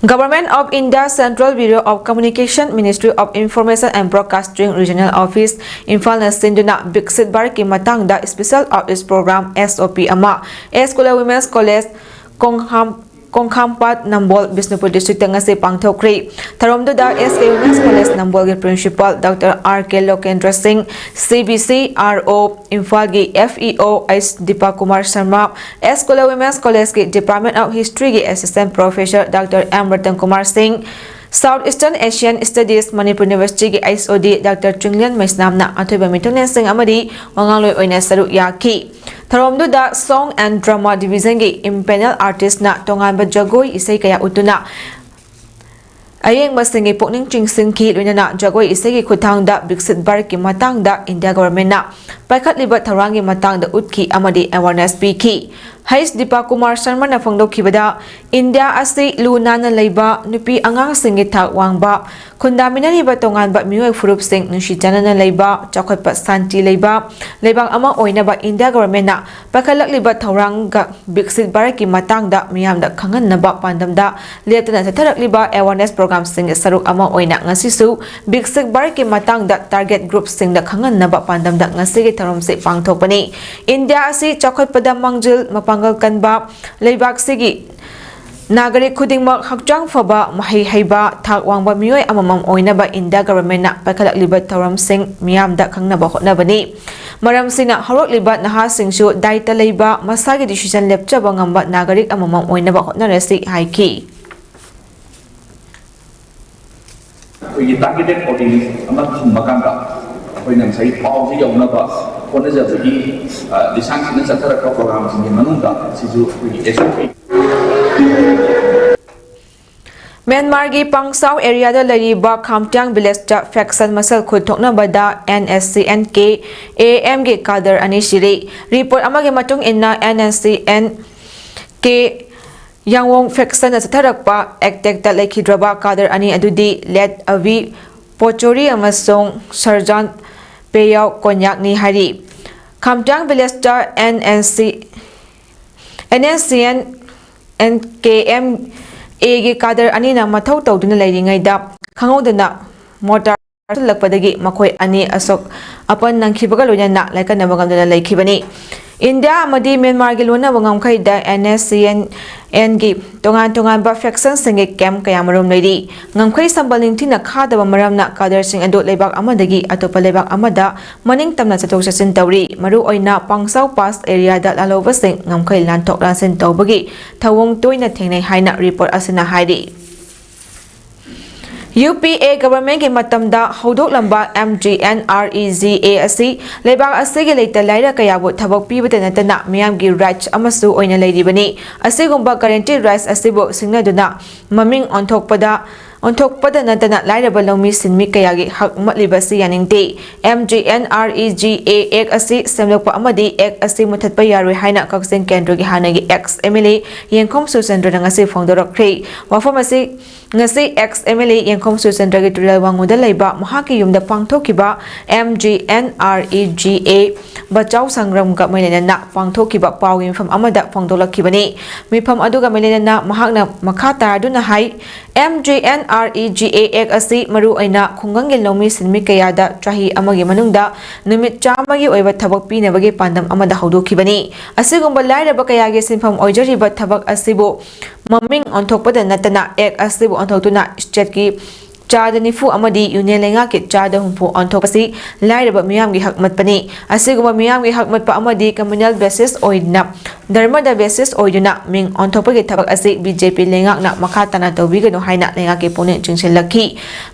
Government of India Central Bureau of Communication, Ministry of Information and Broadcasting, Regional Office, ꯏꯝꯐꯥꯜꯅ ꯁꯤꯟꯗꯨꯅ ꯕꯤꯛꯁꯤꯠ ꯚꯥꯔꯠꯀꯤ ꯃꯇꯥꯡꯗ Special Outreach Program, S O P, ꯑꯃ S Kula Women's College, ꯀꯣꯡꯍꯥꯝ ꯀꯣꯡꯈꯥꯝꯄꯥꯠ ꯅꯝꯕꯣꯜ, ꯕꯤꯁꯅꯨꯄꯨꯔ districtꯇ ꯉꯁꯤ ꯄꯥꯡꯊꯣꯛꯈ꯭ꯔꯤ꯫ ꯊꯧꯔꯝꯗꯨꯗ S K Women's College ꯅꯝꯕꯣꯜꯒꯤ principal Doctor R K ꯂꯣꯀꯦꯟꯗ꯭ꯔ ꯁꯤꯡ, C B C R O ꯏꯝꯐꯥꯜꯒꯤ F E O H Deepa Kumar Sharma, S Kulla Women's Collegeꯀꯤ Department of Historyꯒꯤ assistant professor Doctor M Ratan Kumar ꯁꯤꯡ, South Eastern Asian Studies Manipur Universityꯒꯤ H O D Doctor Chinglen ꯃꯩꯁꯅꯥꯝꯅ ꯑꯊꯣꯏꯕ ꯃꯤꯊꯨꯡꯂꯦꯟꯁꯤꯡ ꯑꯃꯗꯤ ꯋꯥꯉꯥꯡꯂꯣꯏ ꯑꯣꯏꯅ ꯁꯔꯨꯛ ꯌꯥꯈꯤ꯫ ꯊꯧꯔꯝꯗꯨꯗ Song and Drama Divisionꯒꯤ impanel artistꯅ ꯇꯣꯉꯥꯟꯕ ꯖꯒꯣꯏ ꯏꯁꯩ ꯀꯌꯥ ꯎꯠꯇꯨꯅ ꯑꯌꯦꯡꯕꯁꯤꯡꯒꯤ ꯄꯨꯛꯅꯤꯡ ꯆꯤꯡꯁꯤꯟꯈꯤ, ꯂꯣꯏꯅꯅ ꯖꯒꯣꯏ ꯏꯁꯩꯒꯤ ꯈꯨꯠꯊꯥꯡꯗ ꯕꯤꯛꯁꯤꯠ ꯚꯥꯔꯠꯀꯤ ꯃꯇꯥꯡꯗ ꯏꯟꯗꯤꯌꯥ ꯒꯣꯚꯔꯟꯃꯦꯟꯠꯅ ꯄꯥꯏꯈꯠꯂꯤꯕ ꯊꯧꯔꯥꯡꯒꯤ ꯃꯇꯥꯡꯗ ꯎꯠꯈꯤ ꯑꯃꯗꯤ awareness ꯄꯤꯈꯤ꯫ H ꯗꯤꯄꯥ ꯀꯨꯃꯥꯔ ꯁꯔꯃꯅ ꯐꯣꯡꯗꯣꯛꯈꯤꯕꯗ, ꯏꯟꯗꯤꯌꯥ ꯑꯁꯤ ꯂꯨ ꯅꯥꯟꯅ ꯂꯩꯕ, ꯅꯨꯄꯤ ꯑꯉꯥꯡꯁꯤꯡꯒꯤ ꯊꯥꯛ ꯋꯥꯡꯕ, ꯈꯨꯟꯗꯥꯃꯤꯟꯅꯔꯤꯕ ꯇꯣꯉꯥꯟꯕ ꯃꯤꯑꯣꯏ ꯐꯨꯔꯨꯞꯁꯤꯡ ꯅꯨꯡꯁꯤ ꯆꯥꯟꯅꯅ ꯂꯩꯕ, ꯆꯥꯎꯈꯠꯄ ꯁꯥꯟꯇꯤ ꯂꯩꯕ ꯂꯩꯕꯥꯛ ꯑꯃ ꯑꯣꯏꯅꯕ ꯏꯟꯗꯤꯌꯥ ꯒꯣꯚꯔꯟꯃꯦꯟꯠꯅ ꯄꯥꯏꯈꯠꯂꯛꯂꯤꯕ ꯊꯧꯔꯥꯡꯒ ꯕꯤꯛꯁꯤꯠ ꯚꯥꯔꯠꯀꯤ ꯃꯇꯥꯡꯗ ꯃꯤꯌꯥꯝꯗ ꯈꯪꯍꯟꯅꯕ ꯄꯥꯟꯗꯝꯗ ꯂꯦꯞꯇꯅ ꯆꯠꯊꯔꯛꯂꯤꯕ awareness programꯁꯤꯡꯒꯤ ꯁꯔꯨꯛ ꯑꯃ ꯑꯣꯏꯅ ꯉꯁꯤꯁꯨ ꯕꯤꯛꯁꯤꯠ ꯚꯥꯔꯠꯀꯤ ꯃꯇꯥꯡꯗ target groupꯁꯤꯡꯗ ꯈꯪꯍꯟꯅꯕ ꯄꯥꯟꯗꯝꯗ ꯉꯁꯤꯒꯤ ꯊꯧꯔꯝꯁꯤ ꯄꯥꯡꯊꯣꯛꯄꯅꯤ꯫ ꯏꯟꯗꯤꯌꯥ ꯑꯁꯤ ꯆꯥꯎꯈꯠꯄꯗ ꯃꯥꯡꯖꯤꯜ ꯃꯄꯥꯡꯒꯜ ꯀꯟꯕ ꯂꯩꯕꯥꯛꯁꯤꯒꯤ ꯅꯥꯒꯔꯤꯛ ꯈꯨꯗꯤꯡꯃꯛ ꯍꯛꯆꯥꯡ ꯐꯕ, ꯃꯍꯩ ꯍꯩꯕ, ꯊꯥꯛ ꯋꯥꯡꯕ ꯃꯤꯑꯣꯏ ꯑꯃꯃꯝ ꯑꯣꯏꯅꯕ ꯏꯟꯗꯤꯌꯥ ꯒꯚꯔꯟꯃꯦꯟꯠꯅ ꯄꯥꯏꯈꯠꯂꯛꯂꯤꯕ ꯊꯧꯔꯝꯁꯤꯡ ꯃꯤꯌꯥꯝꯗ ꯈꯪꯅꯕ ꯍꯣꯠꯅꯕꯅꯤ꯫ ꯃꯔꯝꯁꯤꯅ ꯍꯧꯔꯛꯂꯤꯕ ꯅꯍꯥꯁꯤꯡꯁꯨ ꯗꯥꯏꯇ ꯂꯩꯕ, ꯃꯁꯥꯒꯤ decision ꯂꯦꯞꯆꯕ ꯉꯝꯕ ꯅꯥꯒꯔꯤꯛ ꯑꯃꯃꯝ ꯑꯣꯏꯅꯕ ꯍꯣꯠꯅꯔꯁꯤ ꯍꯥꯏꯈꯤ꯫ ꯑꯩꯈꯣꯏꯒꯤ targeted audience ꯑꯃ ꯊꯝꯕ ꯀꯥꯟꯗ ꯑꯩꯈꯣꯏꯅ ꯉꯁꯥꯏꯒꯤ ꯄꯥꯎꯁꯦ ꯌꯧꯅꯕ ꯍꯣꯠꯅꯖꯕꯒꯤ, ꯑ, ꯂꯤꯁꯥꯡ ꯁꯤꯠꯅ ꯆꯠꯊꯔꯛꯄ programꯁꯤꯡꯒꯤ ꯃꯅꯨꯡꯗ ꯁꯤꯁꯨ ꯑꯩꯈꯣꯏꯒꯤ S O P ꯃ꯭ꯌꯥꯟꯃꯥꯔꯒꯤ ꯄꯥꯡꯁꯥꯎ areaꯗ ꯂꯩꯔꯤꯕ ꯈꯥꯝꯇꯤꯌꯥꯡ villageꯇ faction ꯃꯁꯦꯜ ꯈꯨꯠ ꯊꯣꯛꯅꯕꯗ N S C N K A M ꯒꯤ cadre ꯑꯅꯤ ꯁꯤꯔꯦ꯫ Report ꯑꯃꯒꯤ ꯃꯇꯨꯡ ꯏꯟꯅ, N S C N K ꯌꯥꯡꯋꯣꯡ factionꯅ ꯆꯠꯊꯔꯛꯄ attackꯇ ꯂꯩꯈꯤꯗ꯭ꯔꯕ cadre ꯑꯅꯤ ꯑꯗꯨꯗꯤ late ꯑꯚꯤ ꯄꯣꯆꯣꯔꯤ ꯑꯃꯁꯨꯡ ꯁꯔꯖꯥꯟ ꯄꯦꯌꯥꯎ ꯀꯣꯟꯌꯥꯛꯅꯤ ꯍꯥꯏꯔꯤ꯫ ꯈꯥꯝꯇꯤꯌꯥꯡ villageꯇ N S C, N S C N N K M Aꯒꯤ cadre ꯑꯅꯤꯅ ꯃꯊꯧ ꯇꯧꯗꯨꯅ ꯂꯩꯔꯤꯉꯩꯗ ꯈꯪꯍꯧꯗꯅ mortar ꯀꯥꯞꯁꯤꯜꯂꯛꯄꯗꯒꯤ ꯃꯈꯣꯏ ꯑꯅꯤ ꯑꯁꯣꯛ ꯑꯄꯟ ꯅꯪꯈꯤꯕꯒ ꯂꯣꯏꯅꯅ ꯂꯥꯏꯀꯠꯅꯕ ꯉꯝꯗꯅ ꯂꯩꯈꯤꯕꯅꯤ꯫ ꯏꯟꯗꯤꯌꯥ ꯑꯃꯗꯤ ꯃ꯭ꯌꯥꯟꯃꯥꯔꯒꯤ ꯂꯣꯟꯅꯕ ꯉꯝꯈꯩꯗ N S C N ꯑꯦꯟꯒꯤ ꯇꯣꯉꯥꯟ ꯇꯣꯉꯥꯟꯕ ꯐꯦꯛꯁꯟꯁꯤꯡꯒꯤ ꯀꯦꯝꯞ ꯀꯌꯥꯃꯔꯨꯝ ꯂꯩꯔꯤ꯫ ꯉꯝꯈꯩ ꯁꯝꯕꯜ ꯅꯤꯡꯊꯤꯅ ꯈꯥꯗꯕ ꯃꯔꯝꯅ ꯀꯥꯗꯔꯁꯤꯡ ꯑꯗꯨ ꯂꯩꯕꯥꯛ ꯑꯃꯗꯒꯤ ꯑꯇꯣꯞꯄ ꯂꯩꯕꯥꯛ ꯑꯃꯗ ꯃꯅꯤꯡ ꯇꯝꯅ ꯆꯠꯊꯣꯛ ꯆꯠꯁꯤꯟ ꯇꯧꯔꯤ꯫ ꯃꯔꯨꯑꯣꯏꯅ ꯄꯥꯡꯁꯥꯎ ꯄꯥꯁ ꯑꯦꯔꯤꯌꯥꯗ ꯂꯥꯜꯍꯧꯕꯁꯤꯡ ꯉꯝꯈꯩ ꯂꯥꯟꯊꯣꯛ ꯂꯥꯟꯁꯤꯟ ꯇꯧꯕꯒꯤ ꯊꯧꯑꯣꯡ ꯇꯣꯏꯅ ꯊꯦꯡꯅꯩ ꯍꯥꯏꯅ ꯔꯤꯄꯣꯔꯠ ꯑꯁꯤꯅ ꯍꯥꯏꯔꯤ꯫ ꯌꯨ ꯄꯤ ꯑꯦ ꯒꯚꯔꯟꯃꯦꯟꯠꯀꯤ ꯃꯇꯝꯗ ꯍꯧꯗꯣꯛꯂꯝꯕ M G N R E G A ꯑꯁꯤ ꯂꯩꯕꯥꯛ ꯑꯁꯤꯒꯤ ꯂꯩꯇ ꯂꯥꯏꯔ ꯀꯌꯥꯕꯨ ꯊꯕꯛ ꯄꯤꯕꯇ ꯅꯠꯇꯅ ꯃꯤꯌꯥꯝꯒꯤ ꯔꯥꯏꯠꯁ ꯑꯃꯁꯨ ꯑꯣꯏꯅ ꯂꯩꯔꯤꯕꯅꯤ꯫ ꯑꯁꯤꯒꯨꯝꯕ ꯒꯥꯔꯦꯟꯇꯤ ꯔꯥꯏꯠꯁ ꯑꯁꯤꯕꯨ ꯁꯤꯡꯅꯗꯨꯅ ꯃꯃꯤꯡ ꯑꯣꯟꯊꯣꯛꯄꯗ ꯑꯣꯟꯊꯣꯛꯄꯗ ꯅꯠꯇꯅ ꯂꯥꯏꯔꯕ ꯂꯧꯃꯤ ꯁꯤꯟꯃꯤ ꯀꯌꯥꯒꯤ ꯍꯛ ꯃꯠꯂꯤꯕ ꯑꯁꯤ ꯌꯥꯅꯤꯡꯗꯦ꯫ M G N R E G A act ꯑꯁꯤ ꯁꯦꯝꯗꯣꯛꯄ ꯑꯃꯗꯤ ꯑꯦꯛ ꯑꯁꯤ ꯃꯨꯊꯠꯄ ꯌꯥꯔꯣꯏ ꯍꯥꯏꯅ ꯀꯛꯆꯤꯡ ꯀꯦꯟꯗ꯭ꯔꯒꯤ ꯍꯥꯟꯅꯒꯤ ꯑꯦꯛꯁ ꯑꯦꯝ ꯑꯦꯜ ꯑꯦ ꯌꯦꯡꯈꯣꯝ ꯁꯨꯔꯆꯟꯗ꯭ꯔꯅ ꯉꯁꯤ ꯐꯣꯡꯗꯣꯔꯛꯈ꯭ꯔꯦ꯫ ꯋꯥꯐꯝ ꯑꯁꯤ ꯉꯁꯤ ꯑꯦꯛꯁ ꯑꯦꯝ ꯑꯦꯜ ꯑꯦ ꯌꯦꯡꯈꯣꯝ ꯁꯨꯔꯆꯟꯗ꯭ꯔꯒꯤ ꯇꯨꯔꯦꯜ ꯋꯥꯡꯃꯗ ꯂꯩꯕ ꯃꯍꯥꯛꯀꯤ ꯌꯨꯝꯗ ꯄꯥꯡꯊꯣꯛꯈꯤꯕ M G N R E G A Bachao ꯁꯪꯒ꯭ꯔꯝꯒ ꯃꯔꯤ ꯂꯩꯅꯅ ꯄꯥꯡꯊꯣꯛꯈꯤꯕ ꯄꯥꯎꯒꯤ ꯃꯤꯐꯝ ꯑꯃꯗ ꯐꯣꯡꯗꯣꯛꯂꯛꯈꯤꯕꯅꯤ꯫ ꯃꯤꯐꯝ ꯑꯗꯨꯒ ꯃꯔꯤ ꯂꯩꯅꯅ ꯃꯍꯥꯛꯅ ꯃꯈꯥ ꯇꯥꯔꯗꯨꯅ ꯍꯥꯏ, M G N R E G A act ꯑꯁꯤ ꯃꯔꯨꯑꯣꯏꯅ ꯈꯨꯡꯒꯪꯒꯤ ꯂꯧꯃꯤ ꯁꯤꯟꯃꯤ ꯀꯌꯥꯗ ꯆꯍꯤ ꯑꯃꯒꯤ ꯃꯅꯨꯡꯗ ꯅꯨꯃꯤꯠ ꯆꯥꯝꯃꯒꯤ ꯑꯣꯏꯕ ꯊꯕꯛ ꯄꯤꯅꯕꯒꯤ ꯄꯥꯟꯗꯝ ꯑꯃꯗ ꯍꯧꯗꯣꯛꯈꯤꯕꯅꯤ꯫ ꯑꯁꯤꯒꯨꯝꯕ ꯂꯥꯏꯔꯕ ꯀꯌꯥꯒꯤ ꯁꯤꯟꯐꯝ ꯑꯣꯏꯖꯔꯤꯕ ꯊꯕꯛ ꯑꯁꯤꯕꯨ ꯃꯃꯤꯡ ꯑꯣꯟꯊꯣꯛꯄꯗ ꯅꯠꯇꯅ ꯑꯦꯛ ꯑꯁꯤꯕꯨ ꯑꯣꯟꯊꯣꯛꯇꯨꯅ ꯁ꯭ꯇꯦꯠꯀꯤ ꯆꯥꯗ ꯅꯤꯐꯨ ꯑꯃꯗꯤ ꯌꯨꯅꯤꯌꯟ ꯂꯩꯉꯥꯛꯀꯤ ꯆꯥꯗ ꯍꯨꯝꯐꯨ ꯑꯣꯟꯊꯣꯛꯄꯁꯤ ꯂꯥꯏꯔꯕ ꯃꯤꯌꯥꯝꯒꯤ ꯍꯛ ꯃꯠꯄꯅꯤ꯫ ꯑꯁꯤꯒꯨꯝꯕ ꯃꯤꯌꯥꯝꯒꯤ ꯍꯛ ꯃꯠꯄ ꯑꯃꯗꯤ ꯀꯝꯃ꯭ꯌꯨꯅꯦꯜ ꯕꯦꯁꯤꯁ ꯑꯣꯏꯅ, ꯙꯔꯃꯗ ꯕꯦꯁꯤꯁ ꯑꯣꯏꯗꯨꯅ ꯃꯤꯡ ꯑꯣꯟꯊꯣꯛꯄꯒꯤ ꯊꯕꯛ ꯑꯁꯤ ꯕꯤ ꯖꯦ ꯄꯤ ꯂꯩꯉꯥꯛꯅ ꯃꯈꯥ ꯇꯥꯅ ꯇꯧꯕꯤꯒꯅꯨ ꯍꯥꯏꯅ ꯂꯩꯉꯥꯛꯀꯤ ꯄꯨꯛꯅꯤꯡ ꯆꯤꯡꯁꯤꯜꯂꯛꯈꯤ꯫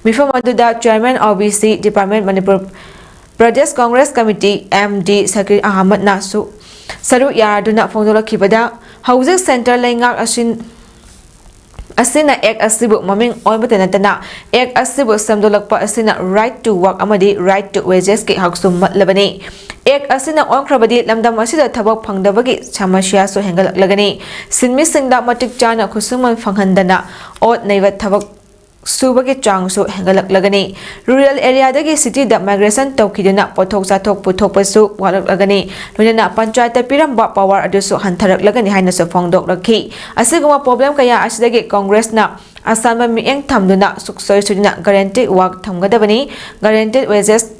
ꯃꯤꯐꯝ ꯑꯗꯨꯗ chairman O B C department Manipur Pradesh Congress committee, M D Sakir ꯑꯍꯃꯗꯅꯁꯨ ꯁꯔꯨꯛ ꯌꯥꯗꯨꯅ ꯐꯣꯡꯗꯣꯛꯂꯛꯈꯤꯕꯗ, ꯍꯧꯖꯤꯛ ꯁꯦꯟꯇꯔ ꯂꯩꯉꯥꯛ ꯑꯁꯤꯟ-, ꯑꯁꯤꯅ ꯑꯦꯛ ꯑꯁꯤꯕꯨ ꯃꯃꯤꯡ ꯑꯣꯟꯕꯇ ꯅꯠꯇꯅ ꯑꯦꯛ ꯑꯁꯤꯕꯨ ꯁꯦꯝꯗꯣꯛꯂꯛꯄ ꯑꯁꯤꯅ right to work ꯑꯃꯗꯤ right to wagesꯀꯤ ꯍꯛꯁꯨ ꯃꯠꯂꯕꯅꯤ꯫ ꯑꯦꯛ ꯑꯁꯤꯅ ꯑꯣꯟꯈ꯭ꯔꯕꯗꯤ ꯂꯝꯗꯝ ꯑꯁꯤꯗ ꯊꯕꯛ ꯐꯪꯗꯕꯒꯤ ꯁꯃꯁ꯭ꯌꯥꯁꯨ ꯍꯦꯟꯒꯠꯂꯛꯂꯒꯅꯤ꯫ ꯁꯤꯟꯃꯤꯁꯤꯡꯗ ꯃꯇꯤꯛ ꯆꯥꯅ ꯈꯨꯠꯁꯨꯃꯟ ꯐꯪꯍꯟꯗꯅ ꯑꯣꯠ ꯅꯩꯕ ꯊꯕꯛ ꯁꯨꯕꯒꯤ ꯆꯥꯡꯁꯨ ꯍꯦꯟꯒꯠꯂꯛꯂꯒꯅꯤ꯫ ꯔꯨꯔꯦꯜ ꯑꯦꯔꯤꯌꯥꯗꯒꯤ ꯁꯤꯇꯤꯗ ꯃꯥꯏꯒ꯭ꯔꯦꯁꯟ ꯇꯧꯈꯤꯗꯨꯅ ꯄꯣꯠꯊꯣꯛ ꯆꯥꯊꯣꯛ ꯄꯨꯊꯣꯛꯄꯁꯨ ꯋꯥꯠꯂꯛꯂꯒꯅꯤ꯫ ꯂꯣꯏꯅꯅ ꯄꯟꯆꯥꯌꯠꯇ ꯄꯤꯔꯝꯕ ꯄꯥꯋꯔ ꯑꯗꯨꯁꯨ ꯍꯟꯊꯔꯛꯂꯒꯅꯤ ꯍꯥꯏꯅꯁꯨ ꯐꯣꯡꯗꯣꯛꯂꯛꯈꯤ꯫ ꯑꯁꯤꯒꯨꯝꯕ ꯄ꯭ꯔꯣꯕ꯭ꯂꯦꯝ ꯀꯌꯥ ꯑꯁꯤꯗꯒꯤ ꯀꯣꯡꯒ꯭ꯔꯦꯁꯅ ꯑꯁꯥꯟꯕ ꯃꯤꯠꯌꯦꯡ ꯊꯝꯗꯨꯅ ꯁꯨꯛꯁꯣꯏ ꯁꯣꯏꯗꯅ ꯒꯥꯔꯦꯟꯇꯤ ꯋꯥꯛ ꯊꯝꯒꯗꯕꯅꯤ, ꯒꯥꯔꯦꯟꯇꯤ ꯋꯦꯖꯦꯁ,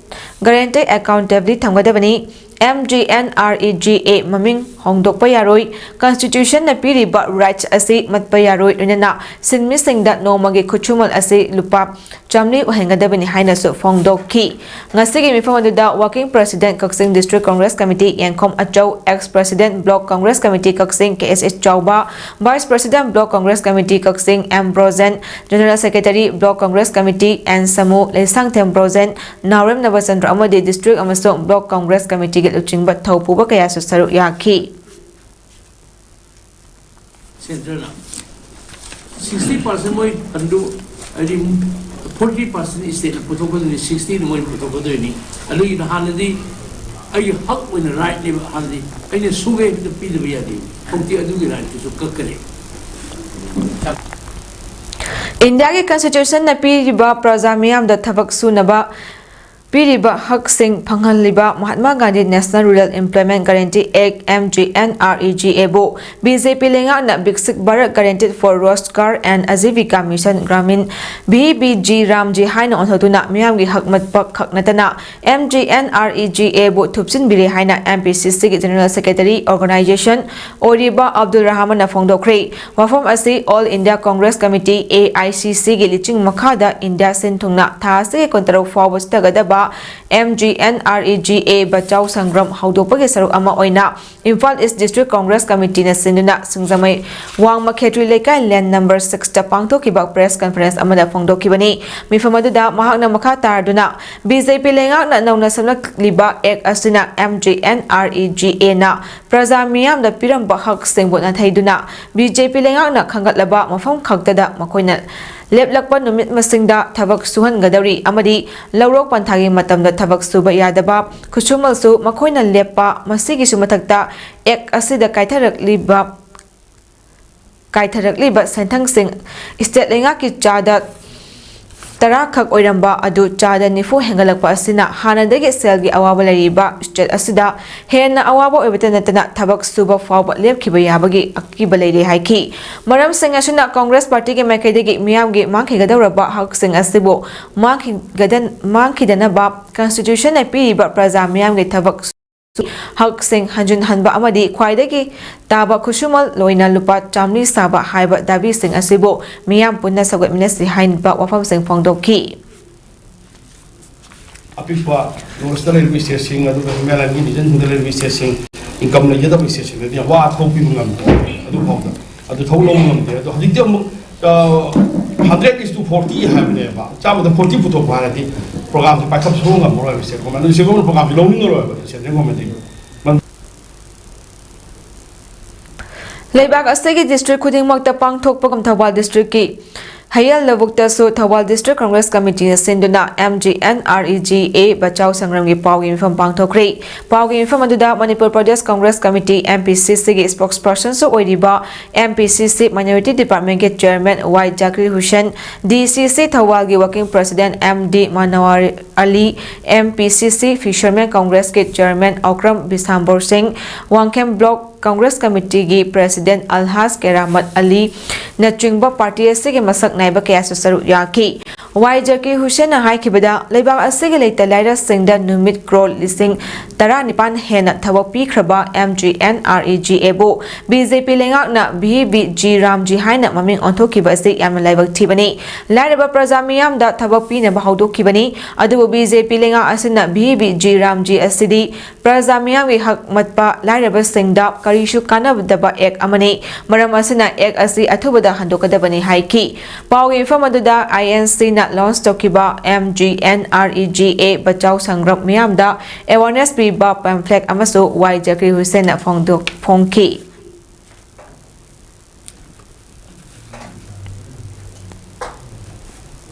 ꯒꯥꯔꯦꯟꯇꯤ ꯑꯦꯀꯥꯎꯟꯇꯦꯕꯤꯂꯤꯇꯤ ꯊꯝꯒꯗꯕꯅꯤ꯫ M G N R E G A ꯃꯃꯤꯡ ꯍꯣꯡꯗꯣꯛꯄ ꯌꯥꯔꯣꯏ꯫ Constitution ꯅ ꯄꯤꯔꯤꯕ rights ꯑꯁꯤ ꯃꯠꯄ ꯌꯥꯔꯣꯏ꯫ ꯂꯣꯏꯅꯅ ꯁꯤꯟꯃꯤꯁꯤꯡꯗ ꯅꯣꯡꯃꯒꯤ ꯈꯨꯠꯁꯨꯃꯜ ꯑꯁꯤ ꯂꯨꯄꯥ ꯆꯥꯃꯔꯤ ꯑꯣꯏꯍꯟꯒꯗꯕꯅꯤ ꯍꯥꯏꯅꯁꯨ ꯐꯣꯡꯗꯣꯛꯈꯤ꯫ ꯉꯁꯤꯒꯤ ꯃꯤꯐꯝ ꯑꯗꯨꯗ Working President ꯀꯛꯆꯤꯡ District Congress Committee ꯌꯦꯡꯈꯣꯝ ꯑꯆꯧ, Ex President Block Congress Committee ꯀꯛꯆꯤꯡ ꯀꯦ ꯑꯦꯁ ꯑꯦꯁ ꯆꯥꯎꯕ, Vice President Block Congress Committee Kakching M Brojen, General Secretary Block Congress Committee N Samu, Leishangthem Brojen, Naorem Nabachandra ꯑꯃꯗꯤ District ꯑꯃꯁꯨꯡ Block Congress Committee ꯒꯤ ꯂꯨꯆꯤꯡꯕ ꯊꯧꯄꯨꯕ ꯀꯌꯥꯁꯨ ꯁꯔꯨꯛ ꯌꯥꯈꯤ꯫ ꯁꯦꯟꯇ꯭ꯔꯅ ꯁꯤꯛꯁꯇꯤ ꯄꯥꯔꯁꯦꯟ ꯃꯣꯏ ꯐꯟꯗꯨ, ꯍꯥꯏꯗꯤ ꯐꯣꯔꯇꯤ ꯄꯥꯔꯁꯦꯟ ꯁ꯭ꯇꯦꯠꯅ ꯄꯨꯊꯣꯛꯀꯗꯣꯏꯅꯤ, ꯁꯤꯛꯁꯇꯤꯗꯨ ꯃꯣꯏꯅ ꯄꯨꯊꯣꯛꯀꯗꯣꯏꯅꯤ꯫ ꯑꯗꯨꯒꯤꯗ ꯍꯥꯟꯅꯗꯤ ꯑꯩꯒꯤ ꯍꯛ ꯑꯣꯏꯅ ꯔꯥꯏꯠꯅꯦꯕ, ꯍꯥꯟꯅꯗꯤ ꯑꯩꯅ ꯁꯨꯒꯦ ꯍꯥꯏꯕꯗ ꯄꯤꯗꯕ ꯌꯥꯗꯦ꯫ ꯍꯧꯖꯤꯛꯇꯤ ꯑꯗꯨꯒꯤ ꯔꯥꯏꯠꯇꯨꯁꯨ ꯀꯛꯀꯅꯤ꯫ ꯏꯟꯗꯤꯌꯥꯒꯤ Constitution ꯅ ꯄꯤꯔꯤꯕ ꯄ꯭ꯔꯖꯥ ꯃꯤꯌꯥꯝꯗ ꯊꯕꯛ ꯁꯨꯅꯕ ꯄꯤꯔꯤꯕ ꯍꯛꯁꯤꯡ ꯐꯪꯍꯜꯂꯤꯕ Mahatma Gandhi National Rural Employment Guarantee Act, M G N R E G A ꯕꯨ ꯕꯤ ꯖꯦ ꯄꯤ ꯂꯩꯉꯥꯛꯅ Viksit Bharat Guarantee for Rozgar and Ajeevika Mission Gramin, V B G RAM G ꯍꯥꯏꯅ ꯑꯣꯟꯊꯣꯛꯇꯨꯅ ꯃꯤꯌꯥꯝꯒꯤ ꯍꯛ ꯃꯠꯄ ꯈꯛ ꯅꯠꯇꯅ M G N R E G A ꯕꯨ ꯊꯨꯞꯆꯤꯟꯕꯤꯔꯦ ꯍꯥꯏꯅ M P C C ꯒꯤ General Secretary Organization ꯑꯣꯏꯔꯤꯕ ꯑꯕꯗꯨꯜ ꯔꯍꯃꯟꯅ ꯐꯣꯡꯗꯣꯛꯈ꯭ꯔꯦ꯫ ꯋꯥꯐꯝ ꯑꯁꯤ All India Congress Committee, A I C C ꯒꯤ ꯂꯤꯆꯤꯡ ꯃꯈꯥꯗ ꯏꯟꯗꯤꯌꯥ ꯁꯤꯟ ꯊꯨꯡꯅ ꯊꯥ ꯑꯁꯤꯒꯤ ꯀꯨꯟꯇꯔꯨꯛ ꯐꯥꯎꯕ ꯆꯠꯊꯒꯗꯕ M G N R E G A Bachao ꯁꯪꯒ꯭ꯔꯝ ꯍꯧꯗꯣꯛꯄꯒꯤ ꯁꯔꯨꯛ ꯑꯃ ꯑꯣꯏꯅ Imphal East District Congress Committee ꯅ ꯁꯤꯟꯗꯨꯅ ꯁꯤꯡꯖꯃꯩ ꯋꯥꯡꯃ ꯈꯦꯇ꯭ꯔꯤ ꯂꯩꯀꯥꯏ land number six ꯇ ꯄꯥꯡꯊꯣꯛꯈꯤꯕ press conference ꯑꯃꯗ ꯐꯣꯡꯗꯣꯛꯈꯤꯕꯅꯤ꯫ ꯃꯤꯐꯝ ꯑꯗꯨꯗ ꯃꯍꯥꯛꯅ ꯃꯈꯥ ꯇꯥꯔꯗꯨꯅ, B J P ꯂꯩꯉꯥꯛꯅ ꯅꯧꯅ ꯁꯦꯝꯂꯛꯂꯤꯕ Act ꯑꯁꯤꯅ M G N R E G A ꯅ ꯄ꯭ꯔꯖꯥ ꯃꯤꯌꯥꯝꯗ ꯄꯤꯔꯝꯕ ꯍꯛꯁꯤꯡꯕꯨ ꯅꯥꯊꯩꯗꯨꯅ B J P ꯂꯩꯉꯥꯛꯅ ꯈꯟꯒꯠꯂꯕ ꯃꯐꯝ ꯈꯛꯇꯗ ꯃꯈꯣꯏꯅ ꯂꯦꯞꯂꯛꯄ ꯅꯨꯃꯤꯠ ꯃꯁꯤꯡꯗ ꯊꯕꯛ ꯁꯨꯍꯟꯒꯗꯧꯔꯤ ꯑꯃꯗꯤ ꯂꯧꯔꯣꯛ ꯄꯟꯊꯥꯒꯤ ꯃꯇꯝꯗ ꯊꯕꯛ ꯁꯨꯕ ꯌꯥꯗꯕ, ꯈꯨꯠꯁꯨꯃꯜꯁꯨ ꯃꯈꯣꯏꯅ ꯂꯦꯞꯄ, ꯃꯁꯤꯒꯤꯁꯨ ꯃꯊꯛꯇ Act ꯑꯁꯤꯗ ꯀꯥꯏꯊꯔꯛꯂꯤꯕ, ꯀꯥꯏꯊꯔꯛꯂꯤꯕ ꯁꯦꯟꯊꯪꯁꯤꯡ state ꯂꯩꯉꯥꯛꯀꯤ ꯆꯥꯗ ꯇꯔꯥ ꯈꯛ ꯑꯣꯏꯔꯝꯕ ꯑꯗꯨ ꯆꯥꯗ ꯅꯤꯐꯨ ꯍꯦꯟꯒꯠꯂꯛꯄ ꯑꯁꯤꯅ ꯍꯥꯟꯅꯗꯒꯤ ꯁꯦꯜꯒꯤ ꯑꯋꯥꯕ ꯂꯩꯔꯤꯕ state ꯑꯁꯤꯗ ꯍꯦꯟꯅ ꯑꯋꯥꯕ ꯑꯣꯏꯕꯇ ꯅꯠꯇꯅ ꯊꯕꯛ ꯁꯨꯕ ꯐꯥꯎꯕ ꯂꯦꯞꯈꯤꯕ ꯌꯥꯕꯒꯤ ꯑꯀꯤꯕ ꯂꯩꯔꯦ ꯍꯥꯏꯈꯤ꯫ ꯃꯔꯝꯁꯤꯡ ꯑꯁꯤꯅ Congress Party ꯒꯤ ꯃꯥꯏꯀꯩꯗꯒꯤ ꯃꯤꯌꯥꯝꯒꯤ ꯃꯥꯡꯈꯤꯒꯗꯧꯔꯕ ꯍꯛꯁꯤꯡ ꯑꯁꯤꯕꯨ ꯃꯥꯡꯈꯤꯒꯗ-, ꯃꯥꯡꯈꯤꯗꯅꯕ Constitution ꯅ ꯄꯤꯔꯤꯕ ꯄ꯭ꯔꯖꯥ ꯃꯤꯌꯥꯝꯒꯤ ꯊꯕꯛ ꯍꯛꯁꯤꯡ ꯍꯟꯖꯤꯟꯍꯟꯕ ꯑꯃꯗꯤ ꯈ꯭ꯋꯥꯏꯗꯒꯤ ꯇꯥꯕ ꯈꯨꯠꯁꯨꯃꯜ ꯂꯣꯏꯅ ꯂꯨꯄꯥ ꯆꯥꯃꯔꯤ ꯁꯥꯕ ꯍꯥꯏꯕ ꯗꯥꯕꯤꯁꯤꯡ ꯑꯁꯤꯕꯨ ꯃꯤꯌꯥꯝ ꯄꯨꯟꯅ ꯁꯧꯒꯠꯃꯤꯟꯅꯁꯤ ꯍꯥꯏꯕ ꯋꯥꯐꯝꯁꯤꯡ ꯐꯣꯡꯗꯣꯛꯈꯤ꯫ ꯑꯄꯤꯛꯄ ꯅꯣꯔꯠ ꯏꯁꯇ ꯂꯩꯔꯤꯕ ꯁ꯭ꯇꯦꯠꯁꯤꯡ, ꯑꯗꯨꯒ ꯍꯤꯃꯥꯂꯌꯟꯒꯤ ꯔꯤꯖꯟꯁꯤꯡꯗ ꯂꯩꯔꯤꯕ ꯁ꯭ꯇꯦꯠꯁꯤꯡ, ꯏꯟꯀꯝ ꯂꯩꯖꯗꯕ ꯁ꯭ꯇꯦꯠꯁꯤꯡꯗꯗꯤ ꯌꯥꯝ ꯋꯥ ꯊꯕꯛ ꯄꯤꯕ ꯉꯝꯗꯦ꯫ ꯑꯗꯨꯐꯥꯎꯗ ꯑꯗꯨ ꯊꯕꯛ ꯂꯧꯕ ꯉꯝꯗꯦ꯫ ꯑꯗꯣ ꯍꯧꯖꯤꯛꯇꯤ ꯑꯃꯨꯛ, ꯑ, hundred is to forty ꯍꯥꯏꯕꯅꯦꯕ, ꯆꯥꯝꯃꯗ forty ꯄꯨꯊꯣꯛꯄ ꯍꯥꯏꯔꯗꯤ ꯄ꯭ꯔꯣꯒ꯭ꯔꯥꯝꯁꯦ ꯄꯥꯏꯈꯠ ꯁꯨꯡꯉꯝ ꯉꯝꯃꯔꯣꯏꯕ ꯁ꯭ꯇꯦꯠ ꯒꯣꯔꯃꯦꯟ꯫ ꯑꯗꯨ ꯁ꯭ꯇꯦꯠ ꯒꯣꯔꯃꯦꯟ ꯄ꯭ꯔꯣꯒ꯭ꯔꯥꯝꯁꯦ ꯂꯧꯅꯤꯡꯉꯔꯣꯏꯕ ꯁꯦꯟꯇ꯭ꯔꯦꯜ ꯒꯣꯔꯃꯦꯟꯗꯒꯤ꯫ ꯂꯩꯕꯥꯛ ꯑꯁꯤꯒꯤ ꯗꯤꯁꯇ꯭ꯔꯤꯛ ꯈꯨꯗꯤꯡꯃꯛꯇ ꯄꯥꯡꯊꯣꯛꯄꯒꯨꯝ ꯊꯧꯕꯥꯜ ꯗꯤꯁꯇ꯭ꯔꯤꯛꯀꯤ ꯍꯌꯦꯜ ꯂꯧꯕꯨꯛꯇꯁꯨ ꯊꯧꯕꯥꯜ ꯗꯤꯁꯇ꯭ꯔꯤꯛ ꯀꯪꯒ꯭ꯔꯦꯁ ꯀꯃꯤꯇꯤꯅ ꯁꯤꯟꯗꯨꯅ M G N R E G A Bachao ꯁꯪꯒ꯭ꯔꯥꯝꯒꯤ ꯄꯥꯎꯒꯤ ꯃꯤꯐꯝ ꯄꯥꯡꯊꯣꯛꯈ꯭ꯔꯦ꯫ ꯄꯥꯎꯒꯤ ꯃꯤꯐꯝ ꯑꯗꯨꯗ Manipur Pradesh Congress committee, M P C Cꯒꯤ ꯁ꯭ꯄꯣꯛꯁꯄꯔꯁꯟꯁꯨ ꯑꯣꯏꯔꯤꯕ M P C C Minority Departmentꯀꯤ chairman Y Zakir Hussain, D C C ꯊꯧꯕꯥꯜꯒꯤ working president M D Manwar Ali, M P C C Fishermen Congressꯀꯤ ꯆꯤꯌꯔꯃꯦꯟ ꯑꯧꯀ꯭ꯔꯝ ꯕꯤꯁꯥꯝꯕꯣꯔ ꯁꯤꯡ, ꯋꯥꯡꯈꯦꯝ ꯕ꯭ꯂꯣꯛ ꯀꯪꯒ꯭ꯔꯦꯁ ꯀꯃꯤꯇꯤꯒꯤ ꯄ꯭ꯔꯁꯤꯗꯦꯟ ꯑꯜꯍꯥꯖ ꯀꯦꯔꯥꯃꯠ ꯑꯂꯤ ꯅꯆꯤꯡꯕ ꯄꯥꯔꯇꯤ ꯑꯁꯤꯒꯤ ꯃꯁꯛ ꯅꯥꯏꯕ ꯀꯌꯥꯁꯨ ꯁꯔꯨꯛ ꯌꯥꯈꯤ꯫ ꯋꯥꯏ ꯖꯀꯤꯔ ꯍꯨꯁꯦꯟꯅ ꯍꯥꯏꯈꯤꯕꯗ, ꯂꯩꯕꯥꯛ ꯑꯁꯤꯒꯤ ꯂꯩꯇ ꯂꯥꯏꯔꯁꯤꯡꯗ ꯅꯨꯃꯤꯠ ꯀ꯭ꯔꯣꯔ ꯂꯤꯁꯤꯡ ꯇꯔꯥꯅꯤꯄꯥꯟ ꯍꯦꯟꯅ ꯊꯕꯛ ꯄꯤꯈ꯭ꯔꯕ M G N R E G Aꯕꯨ B J P ꯂꯩꯉꯥꯛꯅ V V G ꯔꯥꯝꯖꯤ ꯍꯥꯏꯅ ꯃꯃꯤꯡ ꯑꯣꯟꯊꯣꯛꯈꯤꯕ ꯑꯁꯤ ꯌꯥꯝꯅ ꯂꯥꯏꯕꯛ ꯊꯤꯕꯅꯤ꯫ ꯂꯥꯏꯔꯕ ꯄ꯭ꯔꯖꯥ ꯃꯤꯌꯥꯝꯗ ꯊꯕꯛ ꯄꯤꯅꯕ ꯍꯧꯗꯣꯛꯈꯤꯕꯅꯤ꯫ ꯑꯗꯨꯕꯨ B J P ꯂꯩꯉꯥꯛ ꯑꯁꯤꯅ V V G ꯔꯥꯝꯖꯤ ꯑꯁꯤꯗꯤ ꯄ꯭ꯔꯖꯥ ꯃꯤꯌꯥꯝꯒꯤ ꯍꯛ ꯃꯠꯄ ꯂꯥꯏꯔꯕꯁꯤꯡꯗ ꯀꯔꯤꯁꯨ ꯀꯥꯟꯅꯗꯕ ꯑꯦꯛ ꯑꯃꯅꯤ꯫ ꯃꯔꯝ ꯑꯁꯤꯅ ꯑꯦꯛ ꯑꯁꯤ ꯑꯊꯨꯕꯗ ꯍꯟꯗꯣꯛꯀꯗꯕꯅꯤ ꯍꯥꯏꯈꯤ꯫ ꯄꯥꯎꯒꯤ ꯃꯤꯐꯝ ꯑꯗꯨꯗ I N Cꯅ ꯂꯣꯟꯆ ꯇꯧꯈꯤꯕ M G N R E G A Bachao Sangram ꯃꯤꯌꯥꯝꯗ ꯑꯦꯋꯥꯔꯅꯦꯁ ꯄꯤꯕ ꯄꯦꯝꯐ꯭ꯂꯦꯠ ꯑꯃꯁꯨ ꯋꯥꯏ ꯖꯀꯤꯔ ꯍꯨꯁꯦꯟꯅ ꯐꯣꯡꯗꯣꯛ-, ꯐꯣꯡꯈꯤ꯫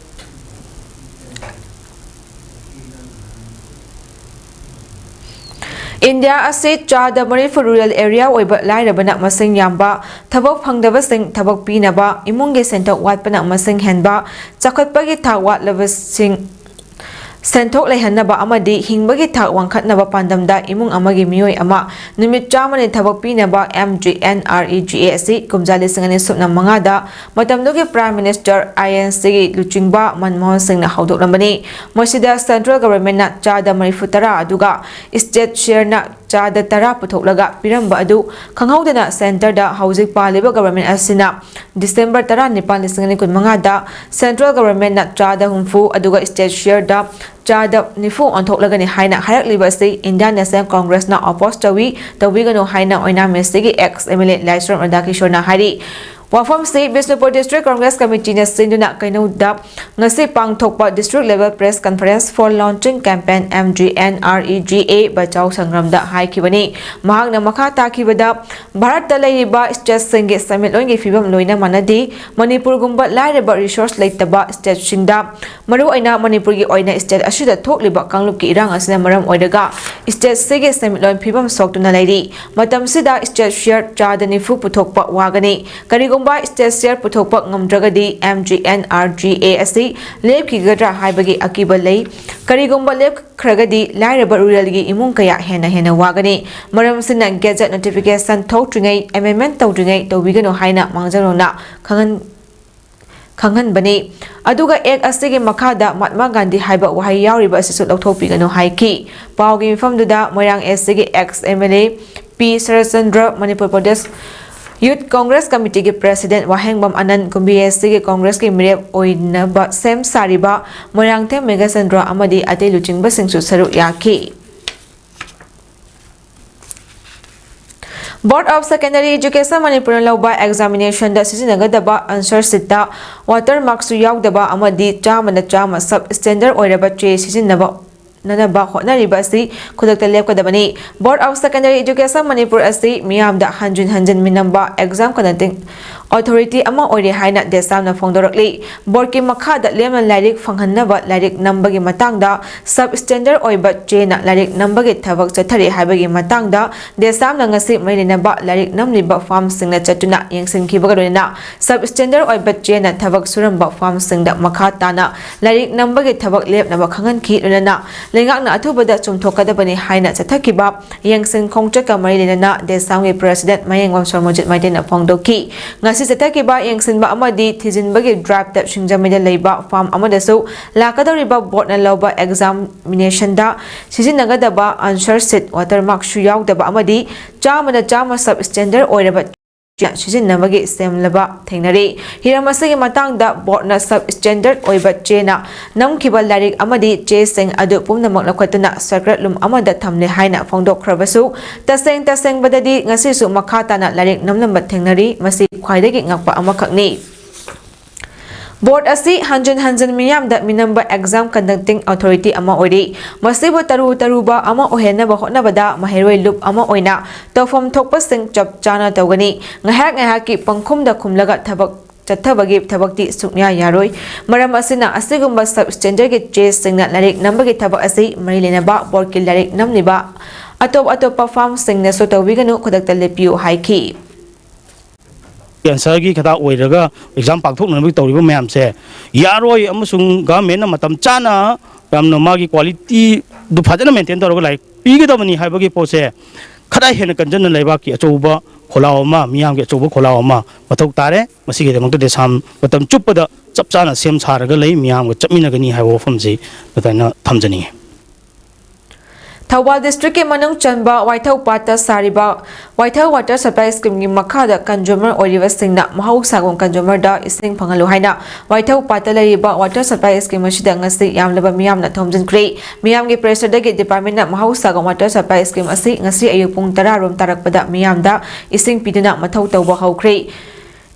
ꯏꯟꯗꯤꯌꯥ ꯑꯁꯤ ꯆꯥꯗ ꯃꯔꯤꯐꯨ ꯔꯨꯔꯦꯜ ꯑꯦꯔꯤꯌꯥ ꯑꯣꯏꯕ, ꯂꯥꯏꯔꯕꯅ ꯃꯁꯤꯡ ꯌꯥꯝꯕ, ꯊꯕꯛ ꯐꯪꯗꯕꯁꯤꯡ ꯊꯕꯛ ꯄꯤꯅꯕ, ꯏꯃꯨꯡꯒꯤ ꯁꯦꯟꯊꯣꯛ ꯋꯥꯠꯄꯅ ꯃꯁꯤꯡ ꯍꯦꯟꯕ, ꯆꯥꯎꯈꯠꯄꯒꯤ ꯊꯥꯛ ꯋꯥꯠꯂꯕꯁꯤꯡ, ꯁꯦꯟꯊꯣꯛ ꯂꯩꯍꯟꯅꯕ ꯑꯃꯗꯤ ꯍꯤꯡꯕꯒꯤ ꯊꯥꯛ ꯋꯥꯡꯈꯠꯅꯕ ꯄꯥꯟꯗꯝꯗ ꯏꯃꯨꯡ ꯑꯃꯒꯤ ꯃꯤꯑꯣꯏ ꯑꯃ ꯅꯨꯃꯤꯠ ꯆꯥꯝꯃꯅꯤ ꯊꯕꯛ ꯄꯤꯅꯕ MGNREGA ꯑꯁꯤ ꯀꯨꯝꯖꯥ ꯂꯤꯁꯤꯡ ꯑꯅꯤ ꯁꯨꯞꯅ ꯃꯉꯥꯗ ꯃꯇꯝꯗꯨꯒꯤ Prime Minister INCꯒꯤ ꯂꯨꯆꯤꯡꯕ ꯃꯟꯃꯣꯍꯟ ꯁꯤꯡꯅ ꯍꯧꯗꯣꯛꯂꯝꯕꯅꯤ꯫ ꯃꯁꯤꯗ Central Governmentꯅ ꯆꯥꯗ ꯃꯔꯤꯐꯨ ꯇꯔꯥ ꯑꯗꯨꯒ State Shareꯅ ꯆꯥꯗ ꯇꯔꯥ ꯄꯨꯊꯣꯛꯂꯒ ꯄꯤꯔꯝꯕ ꯑꯗꯨ ꯈꯪꯍꯧꯗꯅ Centreꯗ ꯍꯧꯖꯤꯛ ꯄꯥꯜꯂꯤꯕ Government ꯑꯁꯤꯅ December ꯇꯔꯥꯅꯤꯄꯥꯟ, ꯂꯤꯁꯤꯡ ꯑꯅꯤ ꯀꯨꯟꯃꯉꯥꯗ Central Governmentꯅ ꯆꯥꯗ ꯍꯨꯝꯐꯨ ꯑꯗꯨꯒ State Shareꯗ ꯆꯥꯗ ꯅꯤꯐꯨ ꯑꯣꯟꯊꯣꯛꯂꯒꯅꯤ ꯍꯥꯏꯅ ꯍꯥꯏꯔꯛꯂꯤꯕ ꯑꯁꯤ Indian National Congressꯅ oppose ꯇꯧꯏ, ꯇꯧꯕꯤꯒꯅꯨ ꯍꯥꯏꯅ ꯑꯣꯏꯅꯥꯝ Westꯀꯤ ex MLA ꯂꯥꯏꯁ꯭ꯔꯝ ꯔꯥꯙꯥꯀꯤꯁꯣꯔꯅ ꯍꯥꯏꯔꯤ꯫ ꯋꯥꯐꯝꯁꯤ ꯕꯤꯁꯅꯨꯄꯨꯔ District Congress Committeeꯅ ꯁꯤꯟꯗꯨꯅ ꯀꯩꯅꯧꯗ ꯉꯁꯤ ꯄꯥꯡꯊꯣꯛꯄ District Level Press Conference for Launching Campaign MGNREGA Bachao ꯁꯪꯒ꯭ꯔꯥꯝꯗ ꯍꯥꯏꯈꯤꯕꯅꯤ꯫ ꯃꯍꯥꯛꯅ ꯃꯈꯥ ꯇꯥꯈꯤꯕꯗ, ꯚꯥꯔꯠꯇ ꯂꯩꯔꯤꯕ stateꯁꯤꯡꯒꯤ ꯁꯦꯟꯃꯤꯠꯂꯣꯟꯒꯤ ꯐꯤꯕꯝ ꯂꯣꯏꯅ ꯃꯥꯟꯅꯗꯦ꯫ ꯃꯅꯤꯄꯨꯔꯒꯨꯝꯕ ꯂꯥꯏꯔꯕ resource ꯂꯩꯇꯕ stateꯁꯤꯡꯗ, ꯃꯔꯨꯑꯣꯏꯅ ꯃꯅꯤꯄꯨꯔꯒꯤ ꯑꯣꯏꯅ state ꯑꯁꯤꯗ ꯊꯣꯛꯂꯤꯕ ꯀꯥꯡꯂꯨꯞꯀꯤ ꯏꯔꯥꯡ ꯑꯁꯤꯅ ꯃꯔꯝ ꯑꯣꯏꯔꯒ stateꯁꯤꯒꯤ ꯁꯦꯟꯃꯤꯠꯂꯣꯟ ꯐꯤꯕꯝ ꯁꯣꯛꯇꯨꯅ ꯂꯩꯔꯤ꯫ ꯃꯇꯝꯁꯤꯗ state share ꯆꯥꯗ ꯅꯤꯐꯨ ꯄꯨꯊꯣꯛꯄ ꯋꯥꯒꯅꯤ꯫ ꯀꯔꯤꯒꯨꯝꯕ state share ꯄꯨꯊꯣꯛꯄ ꯉꯝꯗ꯭ꯔꯒꯗꯤ MGNREGA ꯑꯁꯤ ꯂꯦꯞꯈꯤꯒꯗ꯭ꯔꯥ ꯍꯥꯏꯕꯒꯤ ꯑꯀꯤꯕ ꯂꯩ꯫ ꯀꯔꯤꯒꯨꯝꯕ ꯂꯦꯞꯈ꯭ꯔꯒꯗꯤ ꯂꯥꯏꯔꯕ ruralꯒꯤ ꯏꯃꯨꯡ ꯀꯌꯥ ꯍꯦꯟꯅ ꯍꯦꯟꯅ ꯋꯥꯒꯅꯤ꯫ ꯃꯔꯝꯁꯤꯅ gazette notification ꯊꯣꯛꯇ꯭ꯔꯤꯉꯩ, amendment ꯇꯧꯗ꯭ꯔꯤꯉꯩ ꯇꯧꯕꯤꯒꯅꯨ ꯍꯥꯏꯅ ꯃꯥꯡꯖꯧꯅꯅ ꯈꯪꯍꯟ-, ꯈꯪꯍꯟꯕꯅꯤ꯫ ꯑꯗꯨꯒ Act ꯑꯁꯤꯒꯤ ꯃꯈꯥꯗ ꯃꯍꯥꯠꯃꯥ ꯒꯥꯟꯙꯤ ꯍꯥꯏꯕ ꯋꯥꯍꯩ ꯌꯥꯎꯔꯤꯕ ꯑꯁꯤꯁꯨ ꯂꯧꯊꯣꯛꯄꯤꯒꯅꯨ ꯍꯥꯏꯈꯤ꯫ ꯄꯥꯎꯒꯤ ꯃꯤꯐꯝꯗꯨꯗ ꯃꯣꯏꯔꯥꯡ Westꯀꯤ ex MLA ꯄꯤ Saratchandra, Manipur Pradesh Youth Congress Committeeꯒꯤ President ꯋꯥꯍꯦꯡꯕꯝ ꯑꯅꯟ, ꯀꯨꯝꯕꯤ Westꯀꯤ Congressꯀꯤ ꯃꯤꯔꯦꯞ ꯑꯣꯏꯅꯕ ꯁꯦꯝ ꯁꯥꯔꯤꯕ ꯃꯣꯏꯔꯥꯡꯊꯦꯝ ꯃꯦꯘꯆꯟꯗ꯭ꯔ ꯑꯃꯗꯤ ꯑꯇꯩ ꯂꯨꯆꯤꯡꯕꯁꯤꯡꯁꯨ ꯁꯔꯨꯛ ꯌꯥꯈꯤ꯫ Board of Secondary Education ꯃꯅꯤꯄꯨꯔꯅ ꯂꯧꯕ examinationꯗ ꯁꯤꯖꯤꯟꯅꯒꯗꯕ answer sheetꯇ watermarkꯁꯨ ꯌꯥꯎꯗꯕ ꯑꯃꯗꯤ ꯆꯥꯝꯃꯗ ꯆꯥꯝꯃ sub standard ꯑꯣꯏꯔꯕ ꯆꯦ ꯁꯤꯖꯤꯟꯅꯕ ꯅꯅꯕ ꯍꯣꯠꯅꯔꯤꯕ ꯑꯁꯤ ꯈꯨꯗꯛꯇ ꯂꯦꯞꯀꯗꯕꯅꯤ꯫ Board of Secondary Education Manipur ꯑꯁꯤ ꯃꯤꯌꯥꯝꯗ ꯍꯟꯖꯤꯟ ꯍꯟꯖꯤꯟ ꯃꯤꯅꯝꯕ exam conducting ꯑꯣꯊꯣꯔꯤꯇꯤ ꯑꯃ ꯑꯣꯏꯔꯦ ꯍꯥꯏꯅ ꯗꯦꯁꯥꯝꯅ ꯐꯣꯡꯗꯣꯔꯛꯂꯤ꯫ ꯕꯣꯔꯗꯀꯤ ꯃꯈꯥꯗ ꯂꯦꯝꯅ ꯂꯥꯏꯔꯤꯛ ꯐꯪꯍꯟꯅꯕ ꯂꯥꯏꯔꯤꯛ ꯅꯝꯕꯒꯤ ꯃꯇꯥꯡꯗ ꯁꯕ ꯁ꯭ꯇꯦꯟꯗꯔꯗ ꯑꯣꯏꯕ ꯆꯦꯅ ꯂꯥꯏꯔꯤꯛ ꯅꯝꯕꯒꯤ ꯊꯕꯛ ꯆꯠꯊꯔꯤ ꯍꯥꯏꯕꯒꯤ ꯃꯇꯥꯡꯗ ꯗꯦꯁꯥꯝꯅ ꯉꯁꯤ ꯃꯔꯤ ꯂꯩꯅꯕ ꯂꯥꯏꯔꯤꯛ ꯅꯝꯂꯤꯕ ꯐꯥꯔꯝꯁꯤꯡꯅ ꯆꯠꯇꯨꯅ ꯌꯦꯡꯁꯤꯟꯈꯤꯕꯒ ꯂꯣꯏꯅꯅ ꯁꯕ ꯁ꯭ꯇꯦꯟꯗꯔꯗ ꯑꯣꯏꯕ ꯆꯦꯅ ꯊꯕꯛ ꯁꯨꯔꯝꯕ ꯐꯥꯔꯝꯁꯤꯡꯗ ꯃꯈꯥ ꯇꯥꯅ ꯂꯥꯏꯔꯤꯛ ꯅꯝꯕꯒꯤ ꯊꯕꯛ ꯂꯦꯞꯅꯕ ꯈꯪꯍꯟꯈꯤ꯫ ꯂꯣꯏꯅꯅ ꯂꯩꯉꯥꯛꯅ ꯑꯊꯨꯕꯗ ꯆꯨꯝꯊꯣꯛꯀꯗꯕꯅꯤ ꯍꯥꯏꯅ ꯆꯠꯊꯈꯤꯕ ꯌꯦꯡꯁꯤꯟ ꯈꯣꯡꯆꯠꯀ ꯃꯔꯤ ꯂꯩꯅꯅ ꯗꯦꯁꯥꯝꯒꯤ ꯄ꯭ꯔꯦꯁꯤꯗꯦꯟꯠ ꯃꯌꯦꯡꯕꯝ ꯁꯣꯔꯃꯣꯖꯤꯠ ꯃꯩꯇꯩꯅ ꯐꯣꯡꯗꯣꯛꯈꯤ꯫ ꯉꯁꯤ ꯆꯠꯊꯈꯤꯕ ꯌꯦꯡꯁꯤꯟꯕ ꯑꯃꯗꯤ ꯊꯤꯖꯤꯟꯕꯒꯤ ꯗ꯭ꯔꯥꯏꯕꯇ ꯁꯤꯡꯖꯃꯩꯗ ꯂꯩꯕ ꯐꯥꯔꯝ ꯑꯃꯗꯁꯨ ꯂꯥꯛꯀꯗꯧꯔꯤꯕ ꯕꯣꯔꯗꯅ ꯂꯧꯕ ꯑꯦꯛꯖꯥꯃꯤꯅꯦꯁꯟꯗ ꯁꯤꯖꯤꯟꯅꯒꯗꯕ ꯑꯟꯁꯔ ꯁꯤꯠ, ꯋꯥꯇꯔ ꯃꯥꯔꯛꯁꯨ ꯌꯥꯎꯗꯕ ꯑꯃꯗꯤ ꯆꯥꯝꯃꯗ ꯆꯥꯝꯃ ꯁꯕ ꯁ꯭ꯇꯦꯟꯗꯔꯗ ꯑꯣꯏꯔꯕ ꯁꯤꯖꯤꯟꯅꯕꯒꯤ ꯁꯦꯝꯂꯕ ꯊꯦꯡꯅꯔꯤ꯫ ꯍꯤꯔꯝ ꯑꯁꯤꯒꯤ ꯃꯇꯥꯡꯗ ꯕꯣꯔꯗꯅ ꯁꯕ ꯁ꯭ꯇꯦꯟꯗꯔꯗ ꯑꯣꯏꯕ ꯆꯦꯅ ꯅꯝꯈꯤꯕ ꯂꯥꯏꯔꯤꯛ ꯑꯃꯗꯤ ꯆꯦꯁꯤꯡ ꯑꯗꯨ ꯄꯨꯝꯅꯃꯛ ꯂꯧꯈꯠꯇꯨꯅ ꯁꯦꯀ꯭ꯔꯦꯠ ꯔꯨꯝ ꯑꯃꯗ ꯊꯝꯂꯦ ꯍꯥꯏꯅ ꯐꯣꯡꯗꯣꯛꯈ꯭ꯔꯕꯁꯨ, ꯇꯁꯦꯡ ꯇꯁꯦꯡꯕꯗꯗꯤ ꯉꯁꯤꯁꯨ ꯃꯈꯥ ꯇꯥꯅ ꯂꯥꯏꯔꯤꯛ ꯅꯝꯂꯝꯕ ꯊꯦꯡꯅꯔꯤ꯫ ꯃꯁꯤ ꯈ꯭ꯋꯥꯏꯗꯒꯤ ꯉꯛꯄ ꯑꯃꯈꯛꯅꯤ꯫ ꯕꯣꯔꯗ ꯑꯁꯤ ꯍꯟꯖꯤꯟ ꯍꯟꯖꯤꯟ ꯃꯤꯌꯥꯝꯗ ꯃꯤꯅꯝꯕ ꯑꯦꯛꯖꯥꯝ ꯀꯟꯗꯛꯇꯤꯡ ꯑꯣꯊꯣꯔꯤꯇꯤ ꯑꯃ ꯑꯣꯏꯔꯤ꯫ ꯃꯁꯤꯕꯨ ꯇꯔꯨ ꯇꯔꯨꯕ ꯑꯃ ꯑꯣꯏꯍꯟꯅꯕ ꯍꯣꯠꯅꯕꯗ ꯃꯍꯩꯔꯣꯏ ꯂꯨꯞ ꯑꯃ ꯑꯣꯏꯅ ꯇꯧꯐꯝ ꯊꯣꯛꯄꯁꯤꯡ ꯆꯞ ꯆꯥꯅ ꯇꯧꯒꯅꯤ꯫ ꯉꯥꯏꯍꯥꯛ ꯉꯥꯏꯍꯥꯛꯀꯤ ꯄꯪꯈꯨꯝꯗ ꯈꯨꯝꯂꯒ ꯊꯕꯛ ꯆꯠꯊꯕꯒꯤ ꯊꯕꯛꯇꯤ ꯁꯨꯛꯌꯥ ꯌꯥꯔꯣꯏ꯫ ꯃꯔꯝ ꯑꯁꯤꯅ ꯑꯁꯤꯒꯨꯝꯕ ꯁꯕ ꯁ꯭ꯇꯦꯟꯗꯔꯗꯀꯤ ꯆꯦꯁꯤꯡꯅ ꯂꯥꯏꯔꯤꯛ ꯅꯝꯕꯒꯤ ꯊꯕꯛ ꯑꯁꯤ ꯃꯔꯤ ꯂꯩꯅꯕ ꯕꯣꯔꯗꯀꯤ ꯂꯥꯏꯔꯤꯛ ꯅꯝꯂꯤꯕ ꯑꯇꯣꯞ ꯑꯇꯣꯞꯄ ꯐꯥꯔꯝꯁꯤꯡꯅꯁꯨ ꯇꯧꯕꯤꯒꯅꯨ, ꯈꯨꯗꯛꯇ ꯂꯦꯞꯄꯤꯌꯨ ꯍꯥꯏꯈꯤ꯫ ꯀꯦꯟꯁꯔꯒꯤ ꯈꯗꯥ ꯑꯣꯏꯔꯒ ꯑꯦꯛꯖꯥꯝ ꯄꯥꯡꯊꯣꯛꯅꯅꯕꯒꯤ ꯇꯧꯔꯤꯕ ꯃꯌꯥꯝꯁꯦ ꯌꯥꯔꯣꯏ, ꯑꯃꯁꯨꯡ ꯒꯚꯔꯟꯃꯦꯟꯠꯅ ꯃꯇꯝ ꯆꯥꯅ ꯌꯥꯝꯅ ꯃꯥꯒꯤ ꯀ꯭ꯋꯥꯂꯤꯇꯤꯗꯨ ꯐꯖꯅ ꯃꯦꯟꯇꯦꯟ ꯇꯧꯔꯒ ꯂꯥꯏꯔꯤꯛ ꯄꯤꯒꯗꯕꯅꯤ ꯍꯥꯏꯕꯒꯤ ꯄꯣꯠꯁꯦ ꯈꯔ ꯍꯦꯟꯅ ꯀꯟꯖꯟꯅ ꯂꯩꯕꯥꯛꯀꯤ ꯑꯆꯧꯕ ꯈꯣꯜꯂꯥꯎ ꯑꯃ, ꯃꯤꯌꯥꯝꯒꯤ ꯑꯆꯧꯕ ꯈꯣꯜꯂꯥꯎ ꯑꯃ ꯃꯊꯧ ꯇꯥꯔꯦ꯫ ꯃꯁꯤꯒꯤꯗꯃꯛꯇ ꯗꯦꯁꯥꯝ ꯃꯇꯝ ꯆꯨꯞꯄꯗ ꯆꯞ ꯆꯥꯅ ꯁꯦꯝ ꯁꯥꯔꯒ ꯂꯩ, ꯃꯤꯌꯥꯝꯒ ꯆꯠꯃꯤꯟꯅꯒꯅꯤ ꯍꯥꯏꯕ ꯋꯥꯐꯝꯁꯤ ꯑꯗꯨꯃꯥꯏꯅ ꯊꯝꯖꯅꯤꯡꯉꯤ꯫ ꯊꯧꯕꯥꯜ ꯗꯤꯁꯇ꯭ꯔꯤꯛꯀꯤ ꯃꯅꯨꯡ ꯆꯟꯕ ꯋꯥꯏꯊꯧ ꯄꯥꯠꯇ ꯁꯥꯔꯤꯕ ꯋꯥꯏꯊꯧ ꯋꯥꯇꯔ ꯁꯄ꯭ꯂꯥꯏ ꯁ꯭ꯀꯤꯝꯒꯤ ꯃꯈꯥꯗ ꯀꯟꯖꯨꯃꯔ ꯑꯣꯏꯔꯤꯕꯁꯤꯡꯅ ꯃꯍꯧꯁꯥꯒꯨꯝ ꯀꯟꯖꯨꯃꯔꯗ ꯏꯁꯤꯡ ꯐꯪꯍꯜꯂꯨ ꯍꯥꯏꯅ ꯋꯥꯏꯊꯧ ꯄꯥꯠꯇ ꯂꯩꯔꯤꯕ ꯋꯥꯇꯔ ꯁꯄ꯭ꯂꯥꯏ ꯁ꯭ꯀꯤꯝ ꯑꯁꯤꯗ ꯉꯁꯤ ꯌꯥꯝꯂꯕ ꯃꯤꯌꯥꯝꯅ ꯊꯣꯝꯖꯤꯟꯈ꯭ꯔꯦ꯫ ꯃꯤꯌꯥꯝꯒꯤ ꯄ꯭ꯔꯦꯁꯔꯗꯒꯤ ꯗꯤꯄꯥꯔꯠꯃꯦꯟꯠꯅ ꯃꯍꯧꯁꯥꯒꯨꯝ ꯋꯥꯇꯔ ꯁꯄ꯭ꯂꯥꯏ ꯁ꯭ꯀꯤꯝ ꯑꯁꯤ ꯉꯁꯤ ꯑꯌꯨꯛ ꯄꯨꯡ ꯇꯔꯥ ꯔꯣꯝ ꯇꯥꯔꯛꯄꯗ ꯃꯤꯌꯥꯝꯗ ꯏꯁꯤꯡ ꯄꯤꯗꯨꯅ ꯃꯊꯧ ꯇꯧꯕ ꯍꯧꯈ꯭ꯔꯦ꯫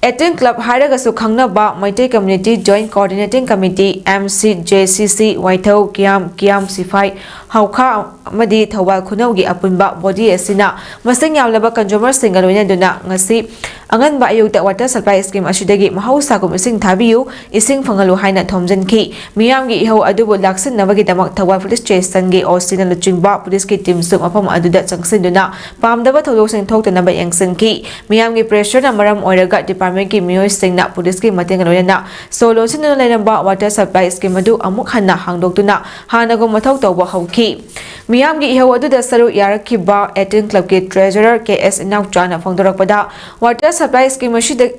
ꯑꯦꯇꯤꯟ ꯀ꯭ꯂꯕ ꯍꯥꯏꯔꯒꯁꯨ ꯈꯪꯅꯕ Meitei community joint coordinating committee, M C J ꯁꯤ ꯁꯤ, ꯋꯥꯏꯊꯧ, ꯀꯤꯌꯥꯝ, ꯀꯤꯌꯥꯝ ꯁꯤꯐꯥꯏ, ꯍꯧꯈꯥ ꯑꯃꯗꯤ ꯊꯧꯕꯥꯜ ꯈꯨꯅꯧꯒꯤ ꯑꯄꯨꯟꯕ body ꯑꯁꯤꯅ ꯃꯁꯤꯡ ꯌꯥꯝꯂꯕ consumerꯁꯤꯡꯒ ꯂꯣꯏꯅꯗꯨꯅ ꯉꯁꯤ ꯑꯉꯟꯕ ꯑꯌꯨꯛꯇ water supply scheme ꯑꯁꯤꯗꯒꯤ ꯃꯍꯧꯁꯥꯒꯨꯝ ꯏꯁꯤꯡ ꯊꯥꯕꯤꯌꯨ, ꯏꯁꯤꯡ ꯐꯪꯍꯜꯂꯨ ꯍꯥꯏꯅ ꯊꯣꯝꯖꯤꯟꯈꯤ꯫ ꯃꯤꯌꯥꯝꯒꯤ ꯏꯍꯧ ꯑꯗꯨꯕꯨ ꯂꯥꯛꯁꯤꯟꯅꯕꯒꯤꯗꯃꯛ ꯊꯧꯕꯥꯜ police stationꯒꯤ OCꯅ ꯂꯨꯆꯤꯡꯕ policeꯀꯤ teamꯁꯨ ꯃꯐꯝ ꯑꯗꯨꯗ ꯆꯪꯁꯤꯟꯗꯨꯅ ꯄꯥꯝꯗꯕ ꯊꯧꯗꯣꯛꯁꯤꯡ ꯊꯣꯛꯇꯅꯕ ꯌꯦꯡꯁꯤꯟꯈꯤ꯫ ꯃꯤꯌꯥꯝꯒꯤ pressureꯅ ꯃꯔꯝ ꯑꯣꯏꯔꯒ departmentꯀꯤ ꯃꯤꯑꯣꯏꯁꯤꯡꯅ policeꯀꯤ ꯃꯇꯦꯡꯒ ꯂꯣꯏꯅꯅ ꯁꯣ ꯂꯣꯟꯁꯤꯟꯗꯨꯅ ꯂꯩꯔꯝꯕ water supply scheme ꯑꯗꯨ ꯑꯃꯨꯛ ꯍꯟꯅ ꯍꯥꯡꯗꯣꯛꯇꯨꯅ ꯍꯥꯟꯅꯒꯨꯝ ꯃꯊꯧ ꯇꯧꯕ ꯍꯧꯈꯤ꯫ ꯃꯤꯌꯥꯝꯒꯤ ꯏꯍꯧ ꯑꯗꯨꯗ ꯁꯔꯨꯛ ꯌꯥꯔꯛꯈꯤꯕ eighteen clubꯀꯤ treasurer ꯀꯦ ꯑꯦꯁ ꯏꯅꯥꯎꯆꯥꯅ ꯐꯣꯡꯗꯣꯔꯛꯄꯗ, water supply scheme ꯑꯁꯤꯗ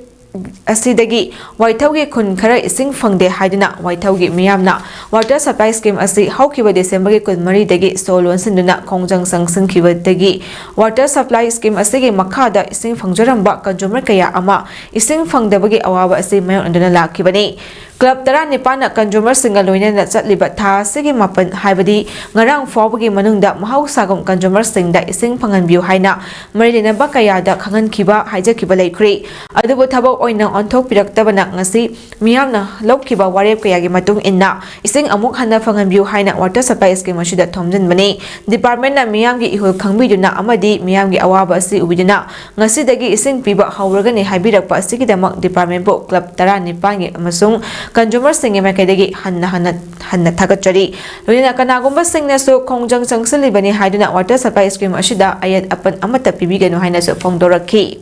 ꯑꯁꯤꯗꯒꯤ ꯋꯥꯏꯊꯧꯒꯤ ꯈꯨꯟ ꯈꯔ ꯏꯁꯤꯡ ꯐꯪꯗꯦ ꯍꯥꯏꯗꯨꯅ ꯋꯥꯏꯊꯧꯒꯤ ꯃꯤꯌꯥꯝꯅ water supply scheme ꯑꯁꯤ ꯍꯧꯈꯤꯕ Decemberꯒꯤ ꯀꯨꯟꯃꯔꯤꯗꯒꯤ ꯁꯣ ꯂꯣꯟꯁꯤꯟꯗꯨꯅ ꯈꯣꯡꯖꯪ ꯆꯪꯁꯤꯟꯈꯤꯕꯗꯒꯤ water supply scheme ꯑꯁꯤꯒꯤ ꯃꯈꯥꯗ ꯏꯁꯤꯡ ꯐꯪꯖꯔꯝꯕ consumer ꯀꯌꯥ ꯑꯃ ꯏꯁꯤꯡ ꯐꯪꯗꯕꯒꯤ ꯑꯋꯥꯕ ꯑꯁꯤ ꯃꯥꯌꯣꯛꯅꯗꯨꯅ ꯂꯥꯛꯈꯤꯕꯅꯤ꯫ Club ꯇꯔꯥꯅꯤꯄꯥꯟꯅ consumerꯁꯤꯡꯒ ꯂꯣꯏꯅꯅ ꯆꯠꯂꯤꯕ ꯊꯥ ꯑꯁꯤꯒꯤ ꯃꯥꯄꯟ, ꯍꯥꯏꯕꯗꯤ ꯉꯔꯥꯡ ꯐꯥꯎꯕꯒꯤ ꯃꯅꯨꯡꯗ ꯃꯍꯧꯁꯥꯒꯨꯝ consumerꯁꯤꯡꯗ ꯏꯁꯤꯡ ꯐꯪꯍꯟꯕꯤꯌꯨ ꯍꯥꯏꯅ ꯃꯔꯤ ꯂꯩꯅꯕ ꯀꯌꯥꯗ ꯈꯪꯍꯟꯈꯤꯕ, ꯍꯥꯏꯖꯈꯤꯕ ꯂꯩꯈ꯭ꯔꯦ꯫ ꯑꯗꯨꯕꯨ ꯊꯕꯛ ꯑꯣꯏꯅ ꯑꯣꯟꯊꯣꯛꯄꯤꯔꯛꯇꯕꯅ ꯉꯁꯤ ꯃꯤꯌꯥꯝꯅ ꯂꯧꯈꯤꯕ ꯋꯥꯔꯦꯞ ꯀꯌꯥꯒꯤ ꯃꯇꯨꯡ ꯏꯟꯅ ꯏꯁꯤꯡ ꯑꯃꯨꯛ ꯍꯟꯅ ꯐꯪꯍꯟꯕꯤꯌꯨ ꯍꯥꯏꯅ water supply scheme ꯑꯁꯤꯗ ꯊꯣꯝꯖꯤꯟꯕꯅꯤ꯫ Departmentꯅ ꯃꯤꯌꯥꯝꯒꯤ ꯏꯍꯨꯜ ꯈꯪꯕꯤꯗꯨꯅ ꯑꯃꯗꯤ ꯃꯤꯌꯥꯝꯒꯤ ꯑꯋꯥꯕ ꯑꯁꯤ ꯎꯕꯤꯗꯨꯅ ꯉꯁꯤꯗꯒꯤ ꯏꯁꯤꯡ ꯄꯤꯕ ꯍꯧꯔꯒꯅꯤ ꯍꯥꯏꯕꯤꯔꯛꯄ ꯑꯁꯤꯒꯤꯗꯃꯛ departmentꯄꯨ club ꯇꯔꯥꯅꯤꯄꯥꯟꯒꯤ ꯑꯃꯁꯨꯡ consumerꯁꯤꯡꯒꯤ ꯃꯥꯏꯀꯩꯗꯒꯤ ꯍꯟꯅ ꯍꯟꯅ ꯍꯟꯅ ꯊꯥꯒꯠꯆꯔꯤ꯫ ꯂꯣꯏꯅꯅ ꯀꯅꯥꯒꯨꯝꯕꯁꯤꯡꯅꯁꯨ ꯈꯣꯡꯖꯪ ꯆꯪꯁꯤꯜꯂꯤꯕꯅꯤ ꯍꯥꯏꯗꯨꯅ water supply scheme ꯑꯁꯤꯗ ꯑꯌꯦꯠ ꯑꯄꯟ ꯑꯃꯠꯇ ꯄꯤꯕꯤꯒꯅꯨ ꯍꯥꯏꯅꯁꯨ ꯐꯣꯡꯗꯣꯔꯛꯈꯤ꯫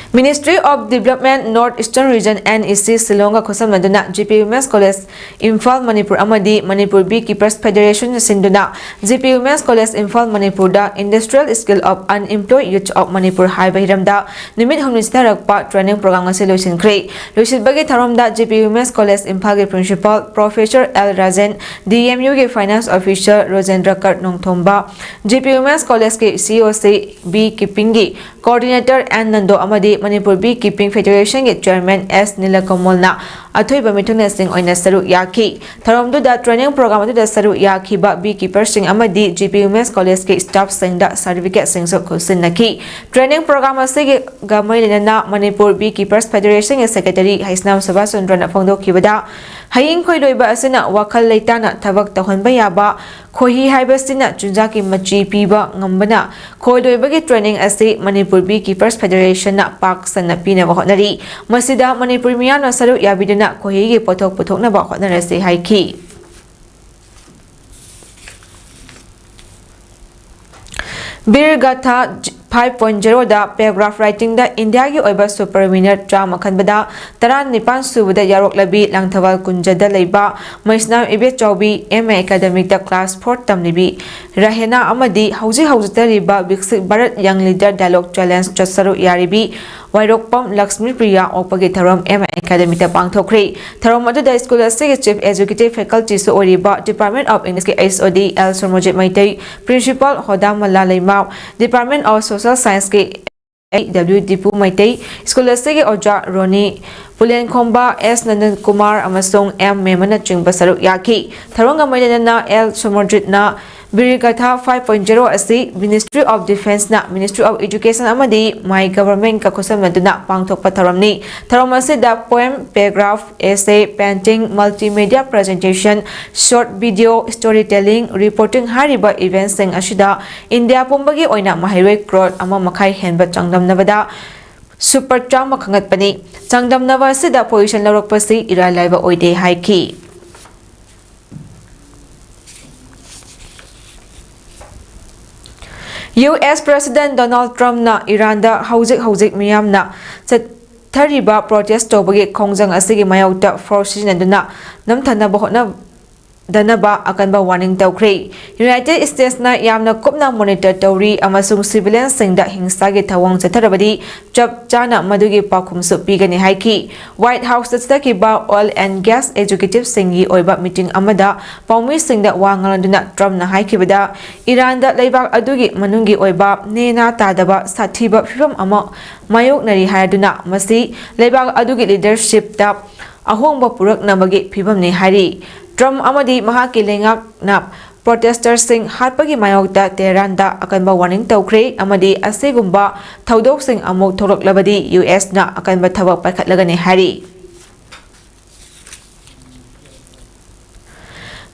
Ministry of Development North Eastern Region, NEC, ꯁꯤꯂꯣꯡꯒ ꯈꯨꯠꯁꯝꯅꯗꯨꯅ G P Women's College Imphal, Manipur ꯑꯃꯗꯤ Manipur Beekeepers Federation ꯁꯤꯟꯗꯨꯅ G P Women's College Imphal, Manipurꯗ Industrial Skill of Unemployed Youth of Manipur ꯍꯥꯏꯕ ꯍꯤꯔꯝꯗ ꯅꯨꯃꯤꯠ ꯍꯨꯝꯅꯤ ꯆꯠꯊꯔꯛꯄ training program ꯑꯁꯤ ꯂꯣꯏꯁꯤꯟꯈ꯭ꯔꯦ꯫ ꯂꯣꯏꯁꯤꯟꯕꯒꯤ ꯊꯧꯔꯝꯗ G P Women's College Imphalꯒꯤ principal Professor L Rajen, D M Uꯒꯤ finance officer Rojendra Kar Nongthomba, G P Women's Collegeꯀꯤ C O C Beekeepingꯒꯤ coordinator N Nando ꯑꯃꯗꯤ Manipur Beekeeping Federationꯒꯤ chairman S Nilakamolꯅ ꯑꯊꯣꯏꯕ ꯃꯤꯊꯨꯡꯅꯁꯤꯡ ꯑꯣꯏꯅ ꯁꯔꯨꯛ ꯌꯥꯈꯤ꯫ ꯊꯧꯔꯝꯗꯨꯗ training program ꯑꯗꯨꯗ ꯁꯔꯨꯛ ꯌꯥꯈꯤꯕ beekeeperꯁꯤꯡ ꯑꯃꯗꯤ G P Women's Collegeꯀꯤ staffꯁꯤꯡꯗ certificateꯁꯤꯡꯁꯨ ꯈꯨꯠꯁꯤꯟꯅꯈꯤ꯫ Training program ꯑꯁꯤꯒ ꯃꯔꯤ ꯂꯩꯅꯅ ꯃꯅꯤꯄꯨꯔ Beekeepers Federationꯒꯤ secretary ꯍꯩꯁꯅꯥꯝ ꯁꯨꯕꯥꯁ ꯆꯟꯗ꯭ꯔꯅ ꯐꯣꯡꯗꯣꯛꯈꯤꯕꯗ, ꯍꯌꯤꯡ ꯈꯣꯏ ꯂꯣꯏꯕ ꯑꯁꯤꯅ ꯋꯥꯈꯜ ꯂꯩꯇꯥꯅ ꯊꯕꯛ ꯇꯧꯍꯟꯕ ꯌꯥꯕ ꯈꯣꯏꯍꯤ ꯍꯥꯏꯕꯁꯤꯅ ꯆꯤꯟꯖꯥꯛꯀꯤ ꯃꯆꯤ ꯄꯤꯕ ꯉꯝꯕꯅ ꯈꯣꯏ ꯂꯣꯏꯕꯒꯤ training ꯑꯁꯤ ꯃꯅꯤꯄꯨꯔ Beekeepers Federationꯅ ꯄꯥꯛ ꯁꯟꯅ ꯄꯤꯅꯕ ꯍꯣꯠꯅꯔꯤ꯫ ꯃꯁꯤꯗ ꯃꯅꯤꯄꯨꯔ ꯃꯤꯌꯥꯝꯅ ꯁꯔꯨꯛ ꯌꯥꯕꯤꯗꯨꯅ ꯈꯣꯏꯍꯤꯒꯤ ꯄꯣꯠꯊꯣꯛ ꯄꯨꯊꯣꯛꯅꯕ ꯍꯣꯠꯅꯔꯁꯤ ꯍꯥꯏꯈꯤ꯫ ꯕꯤꯔ ꯒꯥꯊꯥ five point zeroꯗ paragraph writingꯗ ꯏꯟꯗꯤꯌꯥꯒꯤ ꯑꯣꯏꯕ super winner ꯆꯥꯝꯃ ꯈꯟꯕꯗ ꯇꯔꯥꯅꯤꯄꯥꯟ ꯁꯨꯕꯗ ꯌꯥꯎꯔꯛꯂꯕꯤ ꯂꯥꯡꯊꯕꯥꯜ ꯀꯨꯟꯖꯗ ꯂꯩꯕ ꯃꯩꯁꯅꯥꯝ ꯏꯕꯦꯆꯧꯕꯤ M A Academicꯇ class four ꯇꯝꯂꯤꯕꯤ ꯔꯍꯦꯅꯥ ꯑꯃꯗꯤ ꯍꯧꯖꯤꯛ ꯍꯧꯖꯤꯛ ꯆꯠꯊꯔꯤꯕ ꯕꯤꯛꯁꯤꯠ ꯚꯥꯔꯠ Young Leader Dialogue Challengeꯇ ꯁꯔꯨꯛ ꯌꯥꯔꯤꯕꯤ ꯋꯥꯏꯔꯣꯛꯄꯝ ꯂꯛꯁꯃꯤ ꯄ꯭ꯔꯤꯌꯥ ꯑꯣꯛꯄꯒꯤ ꯊꯧꯔꯝ M A Academicꯇ ꯄꯥꯡꯊꯣꯛꯈ꯭ꯔꯦ꯫ ꯊꯧꯔꯝ ꯑꯗꯨꯗ ꯁ꯭ꯀꯨꯜ ꯑꯁꯤꯒꯤ chief executive facultyꯁꯨ ꯑꯣꯏꯔꯤꯕ Department of Englishꯀꯤ H O D L Suramojit Meitei, principal Hoda Mulla Leimao, Department of Social Scienceꯀꯤ W ꯗꯤꯄꯨ ꯃꯩꯇꯩ, ꯁ꯭ꯀꯨꯜ ꯑꯁꯤꯒꯤ ꯑꯣꯖꯥ ꯔꯣꯅꯤ ꯄꯨꯂꯦꯟꯈꯣꯝꯕ, S ꯅꯟꯗꯟ ꯀꯨꯃꯥꯔ ꯑꯃꯁꯨꯡ M ꯃꯦꯃꯟꯅꯆꯤꯡꯕ ꯁꯔꯨꯛ ꯌꯥꯈꯤ꯫ ꯊꯧꯔꯝꯒ ꯃꯔꯤ ꯂꯩꯅꯅ L ꯁꯨꯔꯃꯣꯖꯤꯠꯅ ꯕꯤꯔꯒꯊꯥ five point zero ꯑꯁꯤ Ministry of Defenceꯅ Ministry of Education ꯑꯃꯗꯤ My Governmentꯀ ꯈꯨꯠꯁꯝꯅꯗꯨꯅ ꯄꯥꯡꯊꯣꯛꯄ ꯊꯧꯔꯝꯅꯤ꯫ ꯊꯧꯔꯝ ꯑꯁꯤꯗ poem, paragraph, essay, painting, multimedia presentation, short video, storytelling, reporting ꯍꯥꯏꯔꯤꯕ eventꯁꯤꯡ ꯑꯁꯤꯗ ꯏꯟꯗꯤꯌꯥ ꯄꯨꯝꯕꯒꯤ ꯑꯣꯏꯅ ꯃꯍꯩꯔꯣꯏ crore ꯑꯃ ꯃꯈꯥꯏ ꯍꯦꯟꯕ ꯆꯥꯡꯗꯝꯅꯕꯗ super ꯆꯥꯝꯃ ꯈꯟꯒꯠꯄꯅꯤ꯫ ꯆꯥꯡꯗꯝꯅꯕ ꯑꯁꯤꯗ position ꯂꯧꯔꯛꯄꯁꯤ ꯏꯔꯥꯏ ꯂꯥꯏꯕ ꯑꯣꯏꯗꯦ ꯍꯥꯏꯈꯤ꯫ U S President Donald Trumpꯅ ꯏꯔꯥꯟꯗ ꯍꯧꯖꯤꯛ ꯍꯧꯖꯤꯛ ꯃꯤꯌꯥꯝꯅ ꯆꯠꯊꯔꯤꯕ protest ꯇꯧꯕꯒꯤ ꯈꯣꯡꯖꯪ ꯑꯁꯤꯒꯤ ꯃꯥꯌꯣꯛꯇ force ꯁꯤꯖꯤꯟꯅꯗꯨꯅ ꯅꯝꯊꯅꯕ ꯍꯣꯠꯅꯗꯅꯕ ꯑꯀꯟꯕ warning ꯇꯧꯈ꯭ꯔꯦ꯫ United Statesꯅ ꯌꯥꯝꯅ ꯀꯨꯞꯅ monitor ꯇꯧꯔꯤ ꯑꯃꯁꯨꯡ civilianꯁꯤꯡꯗ ꯍꯤꯡꯁꯥꯒꯤ ꯊꯧꯑꯣꯡ ꯆꯠꯊꯔꯕꯗꯤ ꯆꯞ ꯆꯥꯅ ꯃꯗꯨꯒꯤ ꯄꯥꯎꯈꯨꯝꯁꯨ ꯄꯤꯒꯅꯤ ꯍꯥꯏꯈꯤ꯫ White Houseꯇ ꯆꯠꯊꯈꯤꯕ oil and gas executiveꯁꯤꯡꯒꯤ ꯑꯣꯏꯕ meeting ꯑꯃꯗ ꯄꯥꯎꯃꯤꯁꯤꯡꯗ ꯋꯥ ꯉꯥꯡꯂꯗꯨꯅ Trumpꯅ ꯍꯥꯏꯈꯤꯕꯗ, ꯏꯔꯥꯟꯗ ꯂꯩꯕꯥꯛ ꯑꯗꯨꯒꯤ ꯃꯅꯨꯡꯒꯤ ꯑꯣꯏꯕ ꯅꯦꯅꯥ ꯇꯥꯗꯕ ꯁꯥꯊꯤꯕ ꯐꯤꯚꯝ ꯑꯃ ꯃꯥꯌꯣꯛꯅꯔꯤ ꯍꯥꯏꯗꯨꯅ, ꯃꯁꯤ ꯂꯩꯕꯥꯛ ꯑꯗꯨꯒꯤ leadershipꯇ ꯑꯍꯣꯡꯕ ꯄꯨꯔꯛꯅꯕꯒꯤ ꯐꯤꯕꯝꯅꯤ ꯍꯥꯏꯔꯤ꯫ ꯇ꯭ꯔꯝꯞ ꯑꯃꯗꯤ ꯃꯍꯥꯛꯀꯤ ꯂꯩꯉꯥꯛꯅ ꯄ꯭ꯔꯣꯇꯦꯁꯇꯔꯁꯤꯡ ꯍꯥꯠꯄꯒꯤ ꯃꯥꯌꯣꯛꯇ ꯇꯦꯍꯔꯥꯟꯗ ꯑꯀꯟꯕ ꯋꯥꯔꯅꯤꯡ ꯇꯧꯈ꯭ꯔꯦ ꯑꯃꯗꯤ ꯑꯁꯤꯒꯨꯝꯕ ꯊꯧꯗꯣꯛꯁꯤꯡ ꯑꯃꯨꯛ ꯊꯣꯛꯂꯛꯂꯕꯗꯤ ꯌꯨ ꯑꯦꯁꯅ ꯑꯀꯟꯕ ꯊꯕꯛ ꯄꯥꯏꯈꯠꯂꯒꯅꯤ ꯍꯥꯏꯔꯤ꯫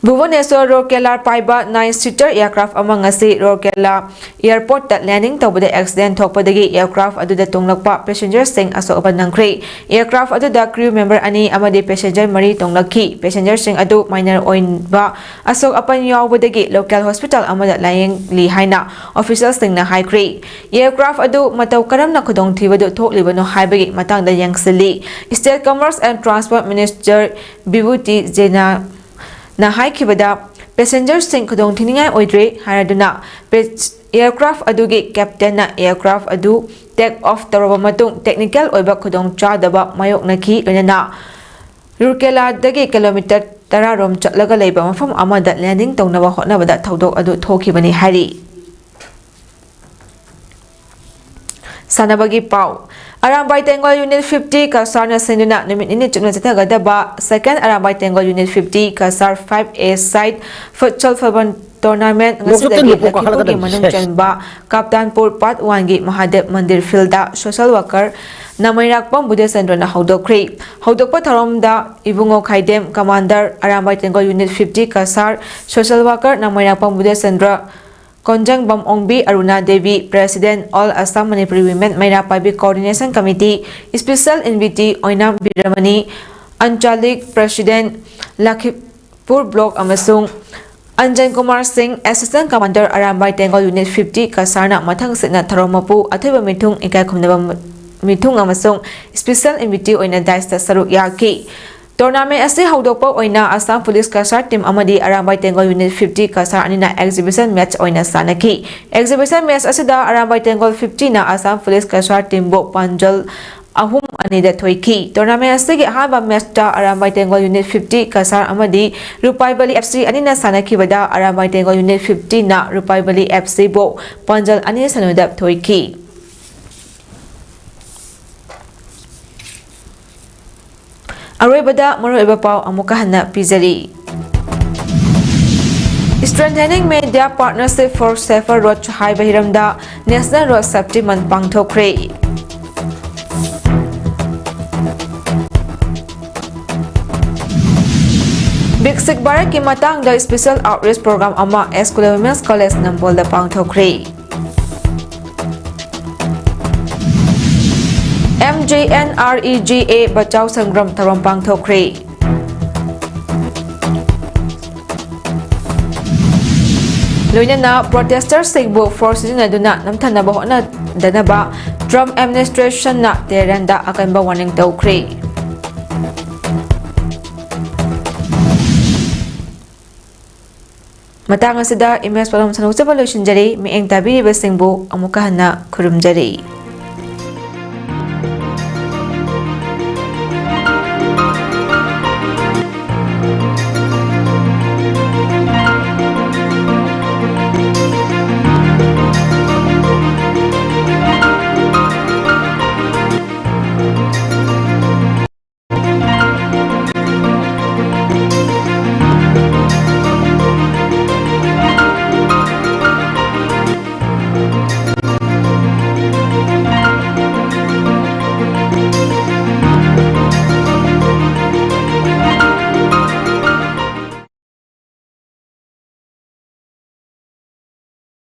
ꯚꯨꯕꯅꯦꯁ꯭ꯋꯔ ꯔꯧꯔꯀꯦꯂꯥ ꯄꯥꯏꯕ ꯅꯥꯏꯟ ꯁꯤꯇꯔ ꯑꯦꯌꯔꯀ꯭ꯔꯥꯐ ꯑꯃ ꯉꯁꯤ ꯔꯧꯔꯀꯦꯂꯥ ꯑꯦꯌꯔꯄꯣꯔꯠꯇ ꯂꯦꯟꯗꯤꯡ ꯇꯧꯕꯗ ꯑꯦꯛꯁꯤꯗꯦꯟ ꯊꯣꯛꯄꯗꯒꯤ ꯑꯦꯌꯔꯀ꯭ꯔꯥꯐ ꯑꯗꯨꯗ ꯇꯣꯡꯂꯛꯄ ꯄꯦꯁꯦꯟꯖꯔꯁꯤꯡ ꯑꯁꯣꯛ ꯑꯄꯟ ꯅꯪꯈ꯭ꯔꯦ꯫ ꯑꯦꯌꯔꯀ꯭ꯔꯥꯐ ꯑꯗꯨꯗ ꯀ꯭ꯔꯤꯎ ꯃꯦꯝꯕꯔ ꯑꯅꯤ ꯑꯃꯗꯤ ꯄꯦꯁꯦꯟꯖꯔ ꯃꯔꯤ ꯇꯣꯡꯂꯛꯈꯤ꯫ ꯄꯦꯁꯦꯟꯖꯔꯁꯤꯡ ꯑꯗꯨ ꯃꯥꯏꯅꯔ ꯑꯣꯏꯕ ꯑꯁꯣꯛ ꯑꯄꯟ ꯌꯥꯎꯕꯗꯒꯤ ꯂꯣꯀꯦꯜ ꯍꯣꯁꯄꯤꯇꯥꯜ ꯑꯃꯗ ꯂꯥꯌꯦꯡꯂꯤ ꯍꯥꯏꯅ ꯑꯣꯐꯤꯁꯤꯌꯦꯜꯁꯤꯡꯅ ꯍꯥꯏꯈ꯭ꯔꯦ꯫ ꯑꯦꯌꯔꯀ꯭ꯔꯥꯐ ꯑꯗꯨ ꯃꯇꯧ ꯀꯔꯝꯅ ꯈꯨꯗꯣꯡꯊꯤꯕꯗꯨ ꯊꯣꯛꯂꯤꯕꯅꯣ ꯍꯥꯏꯕꯒꯤ ꯃꯇꯥꯡꯗ ꯌꯦꯡꯁꯤꯜꯂꯤ꯫ State Commerce and Transport Minister ꯕꯤꯚꯨꯇꯤ ꯖꯦꯅꯥꯅ ꯍꯥꯏꯈꯤꯕꯗ, ꯄꯦꯁꯦꯟꯖꯔꯁꯤꯡ ꯈꯨꯗꯣꯡꯊꯤꯅꯤꯡꯉꯥꯏ ꯑꯣꯏꯗ꯭ꯔꯦ ꯍꯥꯏꯔꯗꯨꯅ, ꯄꯦ-, ꯑꯦꯌꯔꯀ꯭ꯔꯥꯐ ꯑꯗꯨꯒꯤ ꯀꯦꯞꯇꯦꯟꯅ ꯑꯦꯌꯔꯀ꯭ꯔꯥꯐ ꯑꯗꯨ ꯇꯦꯛ ꯑꯣꯐ ꯇꯧꯔꯕ ꯃꯇꯨꯡ ꯇꯦꯛꯅꯤꯀꯦꯜ ꯑꯣꯏꯕ ꯈꯨꯗꯣꯡꯆꯥꯗꯕ ꯃꯥꯌꯣꯛꯅꯈꯤ, ꯂꯣꯏꯅꯅ ꯔꯨꯔꯀꯦꯂꯥꯗꯒꯤ ꯀꯤꯂꯣꯃꯤꯇꯔ ꯇꯔꯥ ꯔꯣꯝ ꯆꯠꯂꯒ ꯂꯩꯕ ꯃꯐꯝ ꯑꯃꯗ ꯂꯦꯟꯗꯤꯡ ꯇꯧꯅꯕ ꯍꯣꯠꯅꯕꯗ ꯊꯧꯗꯣꯛ ꯑꯗꯨ ꯊꯣꯛꯈꯤꯕꯅꯤ ꯍꯥꯏꯔꯤ꯫ ꯁꯥꯟꯅꯕꯒꯤ ꯄꯥꯎ꯫ ꯑꯔꯥꯝꯕꯥꯏ ꯇꯦꯡꯒꯣꯜ ꯌꯨꯅꯤꯠ ꯐꯤꯐꯇꯤ ꯀꯁꯥꯔꯅ ꯁꯤꯟꯗꯨꯅ ꯅꯨꯃꯤꯠ ꯅꯤꯅꯤ ꯆꯨꯞꯅ ꯆꯠꯊꯒꯗꯕ second Arambai Tenggol unit fifty Kasar five A side futsal football tournament ꯉꯁꯤꯗꯒꯤ ꯂꯛꯈꯤꯄꯨꯔꯒꯤ ꯃꯅꯨꯡ ꯆꯟꯕ ꯀꯥꯞꯇꯥꯟꯄꯨꯔ ꯄꯥꯔꯠ ꯋꯥꯟꯒꯤ ꯃꯍꯥꯗꯦꯕ ꯃꯟꯗꯤꯔ ꯐꯤꯜꯗ ꯁꯣꯁꯦꯜ ꯋꯥꯔꯀꯔ ꯅꯃꯩꯔꯥꯛꯄꯝ ꯕꯨꯙꯆꯟꯗ꯭ꯔꯅ ꯍꯧꯗꯣꯛꯈ꯭ꯔꯦ꯫ ꯍꯧꯗꯣꯛꯄ ꯊꯧꯔꯝꯗ Ibungo Khaidem, commander, Arambai Tenggol unit fifty Kasar, social worker Nameirakpam Budhachandra, Konjengbam Ongbi, Aruna Devi, president, all Assam Manipuri women Meira Paibi coordination committee, special invitee ꯑꯣꯏꯅꯥꯝ ꯕꯤꯔꯃꯅꯤ, ꯑꯟꯆꯥꯂꯤꯛ ꯄ꯭ꯔꯦꯁꯤꯗꯦꯟꯠ, ꯂꯈꯤꯄꯨꯔ ꯕ꯭ꯂꯣꯛ ꯑꯃꯁꯨꯡ Anjan Kumar Singh, assistant commander, Arambai Tenggol unit fifty ꯀꯁꯥꯔꯅ ꯃꯊꯪ ꯁꯤꯠꯅ ꯊꯧꯔꯝ ꯃꯄꯨ, ꯑꯊꯣꯏꯕ ꯃꯤꯊꯨꯡ, ꯏꯀꯥꯏ ꯈꯨꯝꯅꯕ ꯃꯤꯊꯨꯡ ꯑꯃꯁꯨꯡ ꯁ꯭ꯄꯦꯁꯦꯜ ꯏꯟꯚꯤꯇꯤ ꯑꯣꯏꯅ ꯗꯥꯏꯁꯇ ꯁꯔꯨꯛ ꯌꯥꯈꯤ꯫ ꯇꯣꯔꯅꯥꯃꯦꯟꯠ ꯑꯁꯤ ꯍꯧꯗꯣꯛꯄ ꯑꯣꯏꯅ ꯑꯁꯥꯝ ꯄꯨꯂꯤꯁ ꯀꯁꯥꯔ ꯇꯤꯝ ꯑꯃꯗꯤ ꯑꯔꯥꯝꯕꯥꯏ ꯇꯦꯡꯒꯣꯜ ꯌꯨꯅꯤꯠ ꯐꯤꯐꯇꯤ ꯀꯁꯥꯔ ꯑꯅꯤꯅ ꯑꯦꯛꯖꯤꯕꯤꯁꯟ ꯃꯦꯆ ꯑꯣꯏꯅ ꯁꯥꯟꯅꯈꯤ꯫ ꯑꯦꯛꯖꯤꯕꯤꯁꯟ ꯃꯦꯆ ꯑꯁꯤꯗ ꯑꯔꯥꯝꯕꯥꯏ ꯇꯦꯡꯒꯣꯜ ꯐꯤꯐꯇꯤꯅ ꯑꯁꯥꯝ ꯄꯨꯂꯤꯁ ꯀꯁꯥꯔ ꯇꯤꯝꯕꯨ ꯄꯥꯟꯖꯜ ꯑꯍꯨꯝ ꯑꯅꯤꯗ ꯊꯣꯏꯈꯤ꯫ ꯇꯣꯔꯅꯥꯃꯦꯟꯠ ꯑꯁꯤꯒꯤ ꯑꯍꯥꯟꯕ ꯃꯦꯆꯇ ꯑꯔꯥꯝꯕꯥꯏ ꯇꯦꯡꯒꯣꯜ ꯌꯨꯅꯤꯠ ꯐꯤꯐꯇꯤ ꯀꯁꯥꯔ ꯑꯃꯗꯤ ꯔꯨꯄꯥꯏꯕꯂꯤ ꯑꯦꯐ ꯁꯤ ꯑꯅꯤꯅ ꯁꯥꯟꯅꯈꯤꯕꯗ ꯑꯔꯥꯝꯕꯥꯏ ꯇꯦꯡꯒꯣꯜ ꯌꯨꯅꯤꯠ ꯐꯤꯐꯇꯤꯅ ꯔꯨꯄꯥꯏꯕꯂꯤ ꯑꯦꯐ ꯁꯤꯕꯨ ꯄꯥꯟꯖꯜ ꯑꯅꯤ ꯁꯅꯨꯗ ꯊꯣꯏꯈꯤ꯫ ꯑꯔꯣꯏꯕꯗ ꯃꯔꯨꯑꯣꯏꯕ ꯄꯥꯎ ꯑꯃꯨꯛꯀ ꯍꯟꯅ ꯄꯤꯖꯔꯤ꯫ Strengthening Media Partnership for Safer Road ꯍꯥꯏꯕ ꯍꯤꯔꯝꯗ National Road Safety Month ꯄꯥꯡꯊꯣꯛꯈ꯭ꯔꯦ꯫ ꯕꯤꯛꯁꯤꯛ ꯚꯥꯔꯠꯀꯤ ꯃꯇꯥꯡꯗ special outreach program ꯑꯃ S Kule Women's College ꯅꯝꯕꯣꯜꯗ ꯄꯥꯡꯊꯣꯛꯈ꯭ꯔꯦ꯫ M G N R E G A Bachao ꯁꯪꯒ꯭ꯔꯝ ꯊꯧꯔꯝ ꯄꯥꯡꯊꯣꯛꯈ꯭ꯔꯦ꯫ ꯂꯣꯏꯅꯅ protesters ꯁꯤꯡꯕꯨ force ꯁꯤꯖꯤꯟꯅꯗꯨꯅ ꯅꯝꯊꯅꯕ ꯍꯣꯠꯅꯗꯅꯕ Trump administration ꯅ Tehran ꯗ ꯑꯀꯟꯕ warning ꯇꯧꯈ꯭ꯔꯦ꯫ ꯃꯇꯥꯡ ꯑꯁꯤꯗ ꯏꯃꯦꯖ ꯄꯣꯠꯂꯝ ꯁꯟꯗꯣꯛꯆꯕ ꯂꯣꯏꯁꯤꯟꯖꯔꯤ꯫ ꯃꯤꯠꯌꯦꯡ ꯇꯥꯕꯤꯔꯤꯕꯁꯤꯡꯕꯨ ꯑꯃꯨꯛꯀ ꯍꯟꯅ ꯈꯨꯔꯨꯝꯖꯔꯤ꯫